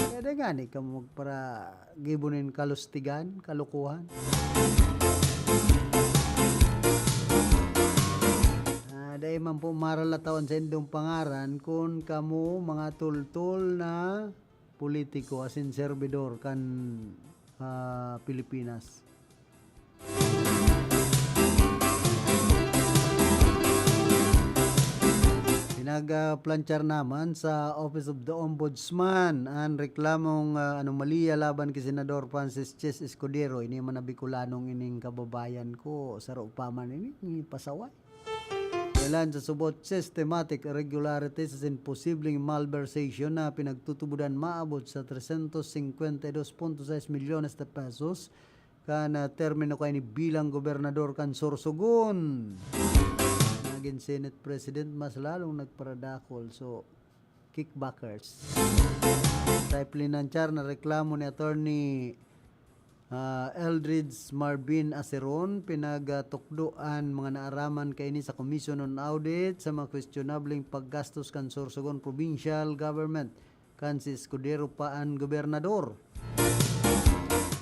Pwede nga ni kamo magparagibo nin kalustigan, kalukuhan. Ah, dai man po maralataw an saindong pangaran kun kamo mga tultol na politiko asin serbidor kan, ah, Pilipinas. Pinagplanchar naman sa Office of the Ombudsman an reklamong, ah, anomalya laban ki Senador Francis Chis Escudero. Ini man na Bicolanong ining kababayan ko, saro pa man ini, pasaway. Dalan sa subot, systematic irregularities asin posibleng malversation na pinagtutubodan maabot sa trescientos cincuenta y dos punto seis milyones de pesos kan, ah, termino kaini bilang gobernador kan Sorsogon. Nagin Senate President, mas lalong nagparadakol. So, kickbackers. Sa iplinanchar na reklamo ni Attorney, ah, Eldridge Marvin Aceron, pinagtukdo an mga naaraman kaini sa Commission on Audit sa mga kwestionableng paggastos kan Sorsogon Provincial Government kan si Escudero pa an gobernador.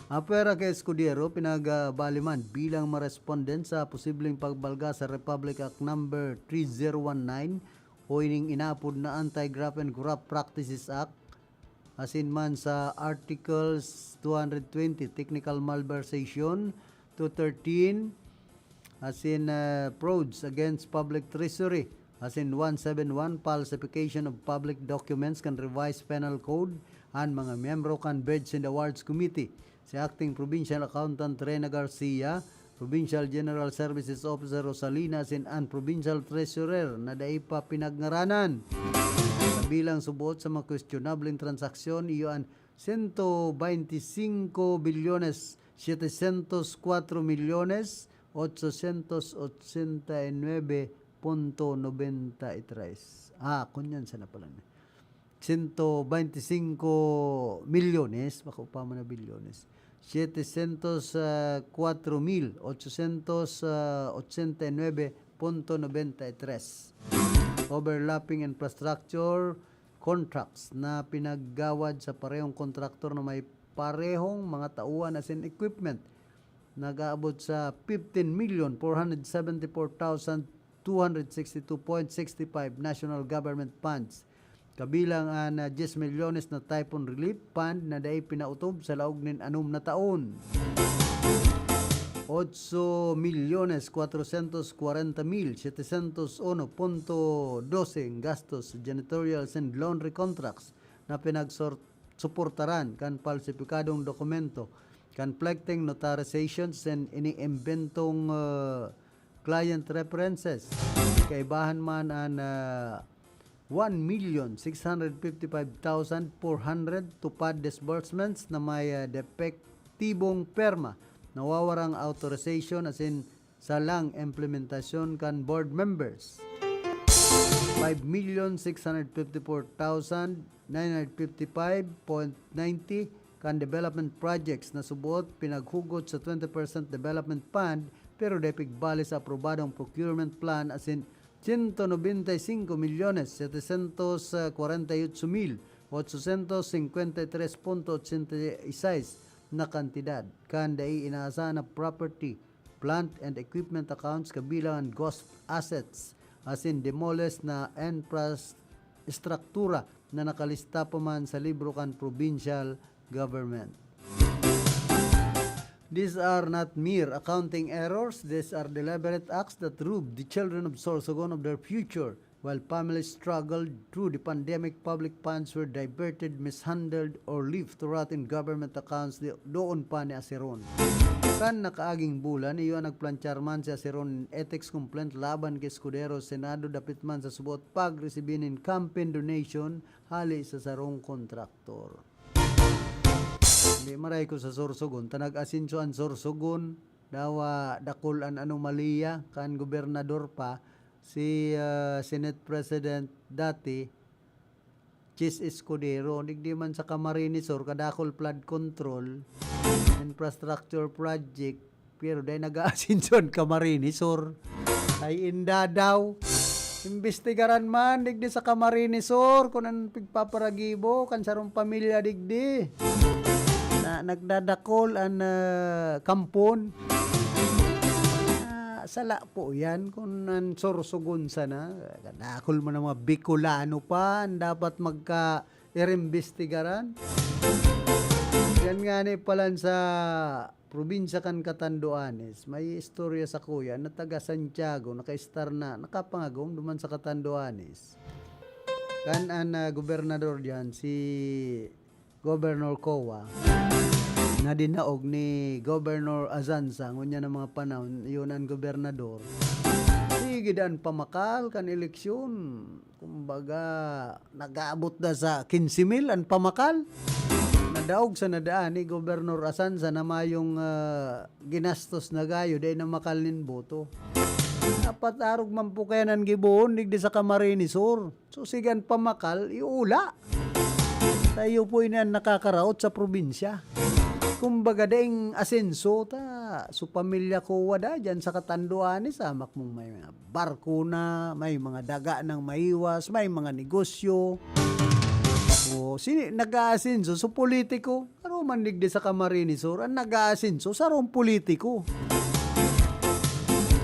Apwera kay Escudero, pinagbali man bilang mga respondent sa posibleng pagbalga sa Republic Act Number three zero one nine o ining inaapod na Anti-Graft and Corrupt Practices Act, asin man sa Articles two hundred twenty, Technical Malversation, two thirteen, asin, ah, frauds against public treasury, asin one seven one, falsification of public documents kan revised penal code, an mga miyembro kan Bids and Awards Committee, si Acting Provincial Accountant Rena Garcia, Provincial General Services Officer Rosalina, asin an Provincial Treasurer na dai pa pinagngaranan. Kabilang subot sa mga questionableng transaksyon, iyo an sento baynte singko bilyones, setecientos kwatro milyones, ochocientos ochenta y nuebe punto nobenta y tres. Ah, kunyan sana pala na. Sento baynte singko milyones, bako pa man na bilyones. Setecientos kwatro mil ochocientos ochenta y nuebe punto nobenta y tres. Overlapping infrastructure contracts na pinaggawad sa parehong kontraktor na may parehong mga tauan asin equipment, nag-aabot sa fifteen million four hundred seventy-four thousand two hundred sixty-two point six five national government funds, kabilang an, ah, diyes milyones na Typhoon Relief Fund na dai pinautob sa laog nin anom na taon. Otso milyones kwatrosyentos kwarenta mil setecientos uno punto dose ang gastos sa janitorial and laundry contracts na pinagsor-, suportaran kan palsipikadong dokumento, conflicting notarizations and iniimbentong, ah, client references. Kaibahan man an, ah, one million six hundred fifty-five thousand four hundred TUPAD disbursements na may, ah, depektibong perma, nawawarang authorization asin salang implementasyon kan board members. Five million six hundred fifty-four thousand nine hundred fifty-five point ninety kan development projects na subot pinaghugot sa twenty percent development fund, pero dai pigbali sa aprobadong procurement plan asin sento nobenta y singko milyones setecientos kwarenta y ocho mil ochocientos singkwenta y tres punto ochenta y seis na kantidad kan dai inaasahan na property, plant and equipment accounts kabilang an ghost assets asin demolished na infrastruktura na nakalista pa man sa libro kan provincial government. These are not mere accounting errors. These are deliberate acts that robbed the children of Sorsogon of their future. While families struggled through the pandemic, public funds were diverted, mishandled, or left to rot in government accounts di-, doon pa ni Aceron. Kan nakaaging bulan, iyo an nagplanchar man si Aceron nin ethics complaint laban ki Escudero sa Senado dapit man sa subot pagresibi nin campaign donation hali sa sarong kontraktor. Hindi maray ko sa Sorsogon, ta nag-asenso an Sorsogon, dawa dakul an anomalya kan gobernador pa, si, ah, Senate President dati, Chiz Escudero, digdi man sa Camarines Sur, kadakul flood control, infrastructure project, pero dai nag-aasenso an Camarines Sur. Ay inda daw. Imbestigaran man, digdi sa Camarines Sur, kun an pigpaparagibo kan sarong pamilya digdi. Na nagdadakol an, ah, kampon. Ah, sala po yan kun an Sorsogon sana. Kadakol man an mga Bicolano pa an dapat magka-, irimbestigaran. Yan nga ni palan sa probinsya kan Catanduanes, may istorya sakuya na taga Santiago, nakaistar na, nakapangagom duman sa Catanduanes. Kan an, ah, gobernador diyan, si Governor Coa, na dinaog ni Governor Azanza, ngunyan ang mga panahon, yun ang gobernador. Sige, daan pamakal kan eleksyon. Kumbaga, nag-aabot na sa quince mil an pamakal. Nadaog sa nadaan ni Gobernador Azanza na mayong, ah, ginastos na gayo, dai na makal nin boto. Dapat arog man po kaya nan gibohon, digdi sa Camarines Sur. So, sige an pamakal, iula. Tayo po ini an nakakaraot sa probinsya. Kumbaga, daing asenso ta. So, pamilya ko wada dyan sa Catanduanes, hamak mong may mga barko na, may mga daga nang maiwas, may mga negosyo. O, sini-, nag-aasenso, so politiko. Aro man digdi sa Camarines Sur, ang nag-aasenso, sarong politiko.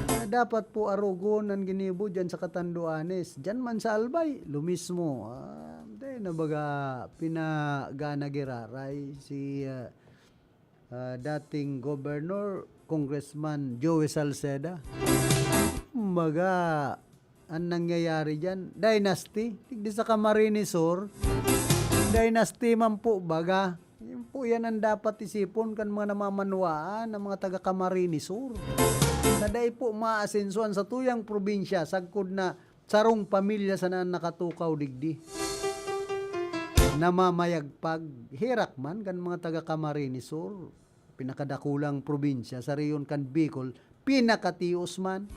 Na dapat po arogon ang ginibo dyan sa Catanduanes. Dyan man sa Albay, lo mismo. Ah, hindi na baga pinagana giraray si, ah, ah, dating Governor, Congressman Joey Salceda. Kumbaga, ang nangyayari diyan, dynasty. Digdi sa Camarines Sur, dynasty man po baga. Yan po yan ang dapat isipon kan mga namamanwaan, ang mga taga Camarines Sur. Na dai po maasensuan sa tuyang probinsya, sagkod na sarong pamilya sana ang nakatukaw digdi. Namamayagpag, herak man kan mga taga Camarines Sur, pinakadakulang probinsya sa rehiyon kan Bicol, pinakatios man.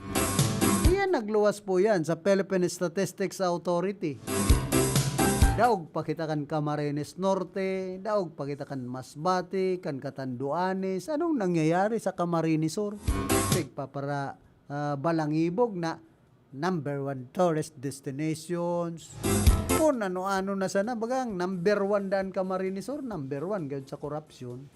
Iyan, nagluwas po yan sa Philippine Statistics Authority. Daog pa kita kan Camarines Norte, daog pa kita kan Masbate, kan Catanduanes. Anong nangyayari sa Camarines Sur? Pigpapara, ah, balangibog na number one tourist destinations. Kung ano-ano na sana, bagang number one daan Camarines Sur, number one gayud sa korupsyon.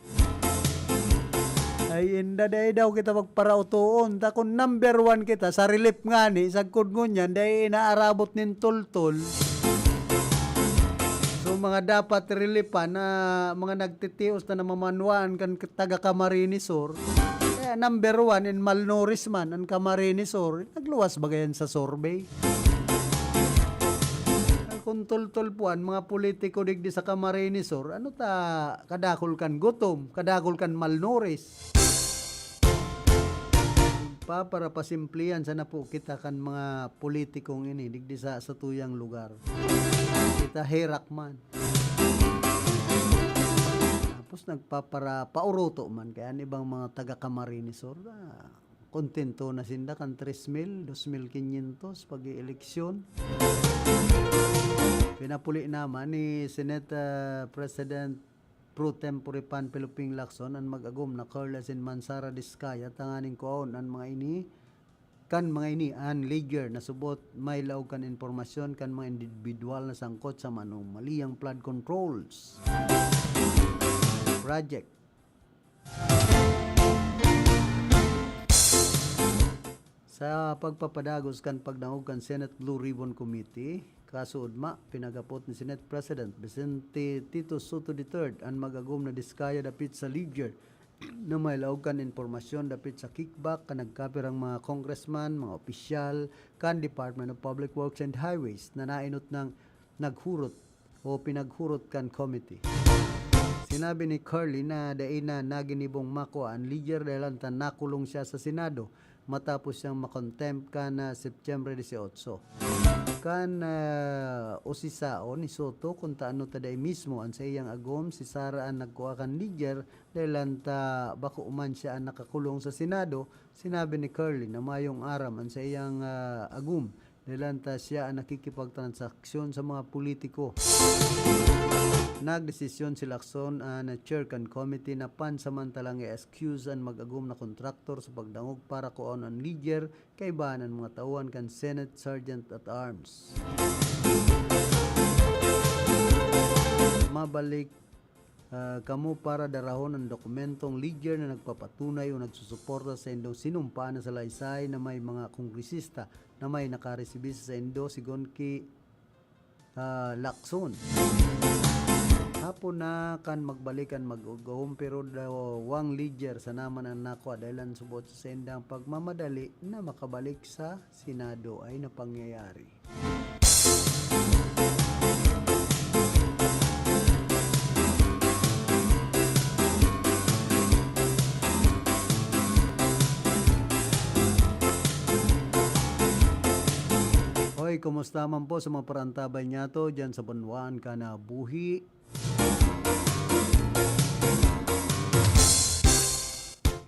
Ay, inda, dai daw kita magparautoon. Ta kung number one kita sa relief ngani, sagkod ngunyan, dai inaarabot nin tultol. So, mga dapat reliefan na mga nagtitios na namamanwaan kan taga Camarines Sur, kaya number one in malnourished man an Camarines Sur, nagluwas ba gayan sa survey? Kung tultol po an mga politiko digdi sa Camarines Sur, ano ta kadakol kan gutom, kadakol kan malnourished? Paparapasimplihan sana po kita kan mga politikong ini digdi sa satuyang lugar. Kita herak man. Tapos nagpapara-, pauroto man kaya an ibang mga taga Camarines Sur, ah, kontento na sinda kan tres mil, dos mil quinientos pag-ieleksyon. Pinapuli naman ni Senate, ah, President pro tempore Panfilo Ping Lacson an mag-agom na Carla asin Mansara Diskaya tanganing kuhaon an mga ini, kan mga ini an ledger na subot may laog kan impormasyon kan mga indibidwal na sangkot sa manumaliyang flood controls project. Sa pagpapadagos kan pagdangog kan Senate Blue Ribbon Committee, kaso ugma, pinagapot ni Senate President Vicente Tito Sotto the third an mag-agom na Diskaya dapit sa ledger na may laog kan impormasyon dapit sa kickback kan nagkapirang mga congressman, mga opisyal kan Department of Public Works and Highways na naenot nang naghurot o pinaghurot kan committee. Sinabi ni Curley na dai na naginibong makua an ledger dahelan ta nakulong siya sa Senado matapos siyang ma-contempt kan, ah, Setyembre dieciocho. Kan, ah, usisaon ni Sotto kun ta ano ta dai mismo an saiyang agom si Sara an nagkua kan ledger dahelan ta bako man siya an nakakulong sa Senado, sinabi ni Curley na mayong aram an saiyang, ah, agom dahelan ta siya an nakikipagtransaksyon sa mga politiko. Nagdesisyon si Lacson, an chair kan committee, na pansamantalang i-excuse an mag-agom na kontraktor sa pagdangog para kuhaon an ledger kaiba an mga tauhan kan Senate Sergeant at Arms. Mabalik, ah, kamo para darahon an dokumentong ledger na nagpapatunay o nagsusuporta sa indong sinumpaan na salaysay na may mga kongresista na may nakaresibi sa saindo, sigon ki, ah, Lacson. Hapon na kan magbalik an mag-agom, pero dawang ledger sana man an nakua dahelan subot sa saindang pagmamadali na makabalik sa Senado ay napangyayari. Hoy, kumusta man po sa mga parantabay niyato diyan sa banwaan kan, ah, buhi?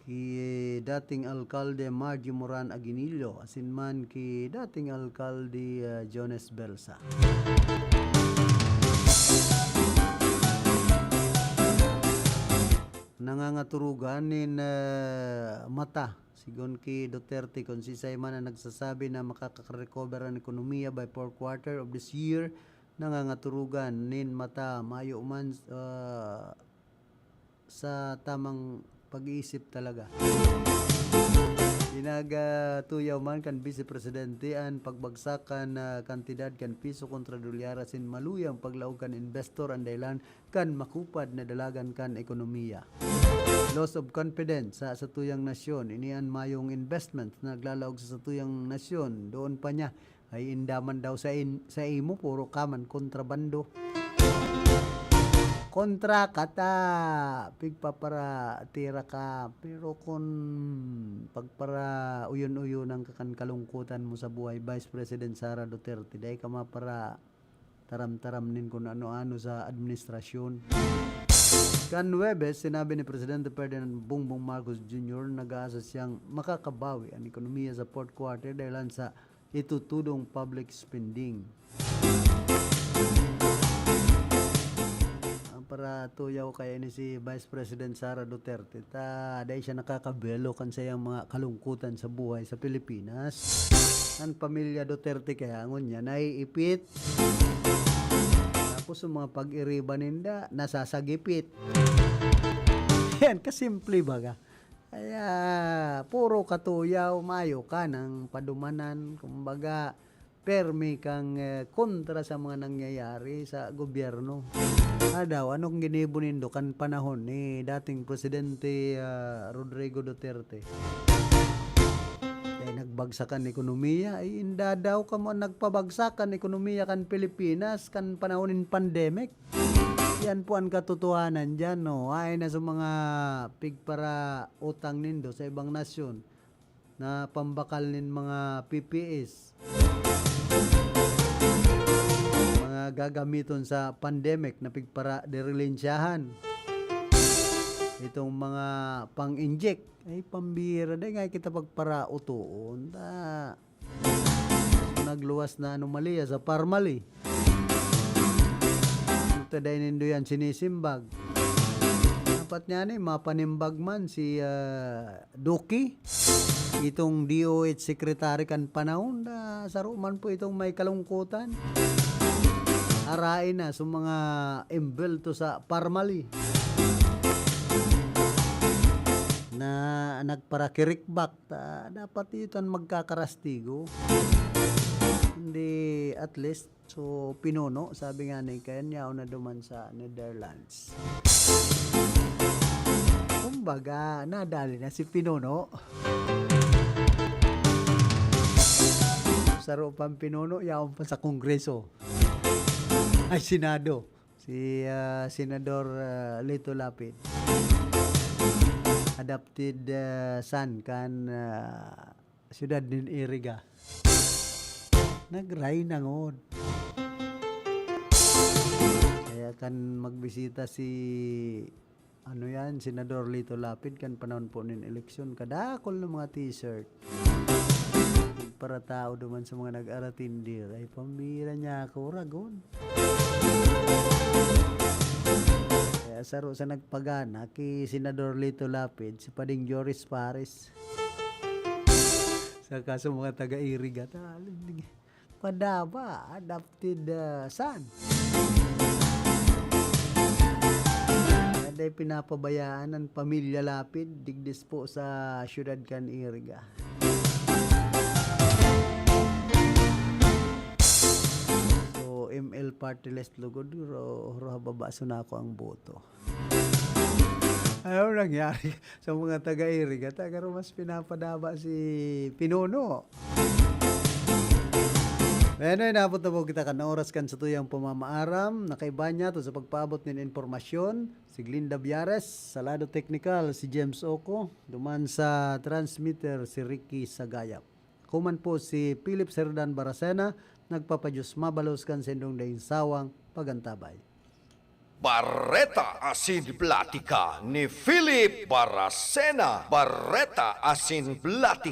Ki dating Alkalde Margie Moran Aguinillo, asin man ki dating Alkalde, ah, Jones Belsa. Nangangaturugan nin, ah, mata, sigon ki Duterte, kun siisay man an nagsasabi na makaka-recover an ekonomiya by fourth quarter of this year, nangangaturugan nin mata, mayo man, ah, sa tamang pag-iisip talaga. Pinagtuyaw man kan Vice Presidente an pagbagsak kan, ah, kantidad kan piso kontra dolyar asin maluyang paglaog kan investor an dahelan kan makupad na dalagan kan ekonomiya. Loss of confidence sa satuyang nasyon. Ini an mayong investment na naglalaog sa satuyang nasyon. Doon pa niya, ay indaman daw sa in-, sa imo, puro ka man kontrabando. Kontra ka ta, pigpaparatira ka. Pero kun pagpara-uyon-uyonan ka kan kalungkutan mo sa buhay, Vice President Sara Duterte, dai ka mapara-taram-taram nin kun ano-ano sa administrasyon. Kan Huwebes, sinabi ni Presidente Ferdinand Bongbong Marcos Junior, nag-aasa siyang makakabawi ang ekonomiya sa fourth quarter dahilan sa itutudong public spending. Ang paratuyaw kaya ni si Vice President Sara Duterte, ta dai siya nakakabelo kan sayang mga kalungkutan sa buhay sa Pilipinas. Ang pamilya Duterte kaya ngunyan naiipit. Tapos ang mga pag-iriba ninda, nasasagipit. Yan, kasimple baga. Kaya, puro katuyaw, mayo ka nang padumanan. Kumbaga, permi kang, eh, kontra sa mga nangyayari sa gobyerno. Adaw, anong ginibo nindo kan panahon ni dating Presidente, ah, Rodrigo Duterte? Kaya nagbagsak an ekonomiya, ay inda daw kamo an nagpabagsak kan ekonomiya kan Pilipinas kan panahon nin pandemic. Yan po ang katotohanan diyan, no? Ay na sa mga pigparautang nindo sa ibang nasyon na pambakal nin mga P P Es. Mga gagamiton sa pandemic na pigparadirilinsyahan. Itong mga pang-inject, ay pambira, dai nga kita pagparautoon. Ta, Nagluwas na anomalya sa Parmali. Ito dai nindo yan sinisimbag. Dapat nga ni, mapanimbag man si, ah, Duque. Itong D O H secretary kan panahon, na saro man po itong may kalungkutan. Arain na sa mga embelto sa Parmali na nagparakirikbak. Ta, dapat ito an magkakarastigo. Hindi, at least, so, pinuno, sabi nga ni Ken, yaon na duman sa Netherlands. Kumbaga, nadali na si pinuno. Saro pang pinuno, yaon pa sa Kongreso. Ay, Senado. Si, ah, Senador, ah, Lito Lapid. Adopted, ah, son kan, ah, siyudad nin Iriga. Nag-Ray na ngod. Kaya kan magbisita si, ano yan, Senador Lito Lapid, kan panahon po nin eleksyon, kadakol na mga t-shirt. Paratao duman sa mga nag-aratindir, ay pambira niya ako, ragon. Kaya saro sa nagpagana ki Senador Lito Lapid, si Pading Joris Pares. Saka sa mga taga-Iriga, ta, padaba, adopted, ah, son. Kaya dai pinapabayaan ang pamilya Lapid, digdis po sa siyudad kan Iriga. So, M L party list lugod, ro-, ro-, hababa so nako ang boto. Ano nangyari sa mga taga-Iriga? Taga Romas pinapadaba si Pinuno. Ayan, ay, naabot na po kita kan oras kan satuyang pamamaaram. Nakaiba niya to sa pagpaabot nin impormasyon, si Glinda Biares, sa lado teknikal, si James Oco, duman sa transmitter, si Ricky Sagayap. Ako man po si Philip Serdan Baracena, nagpapadiyos mabalos kan sindong daing sawang pagantabay. Bareta asin Platika ni Philip Baracena. Bareta asin Platika.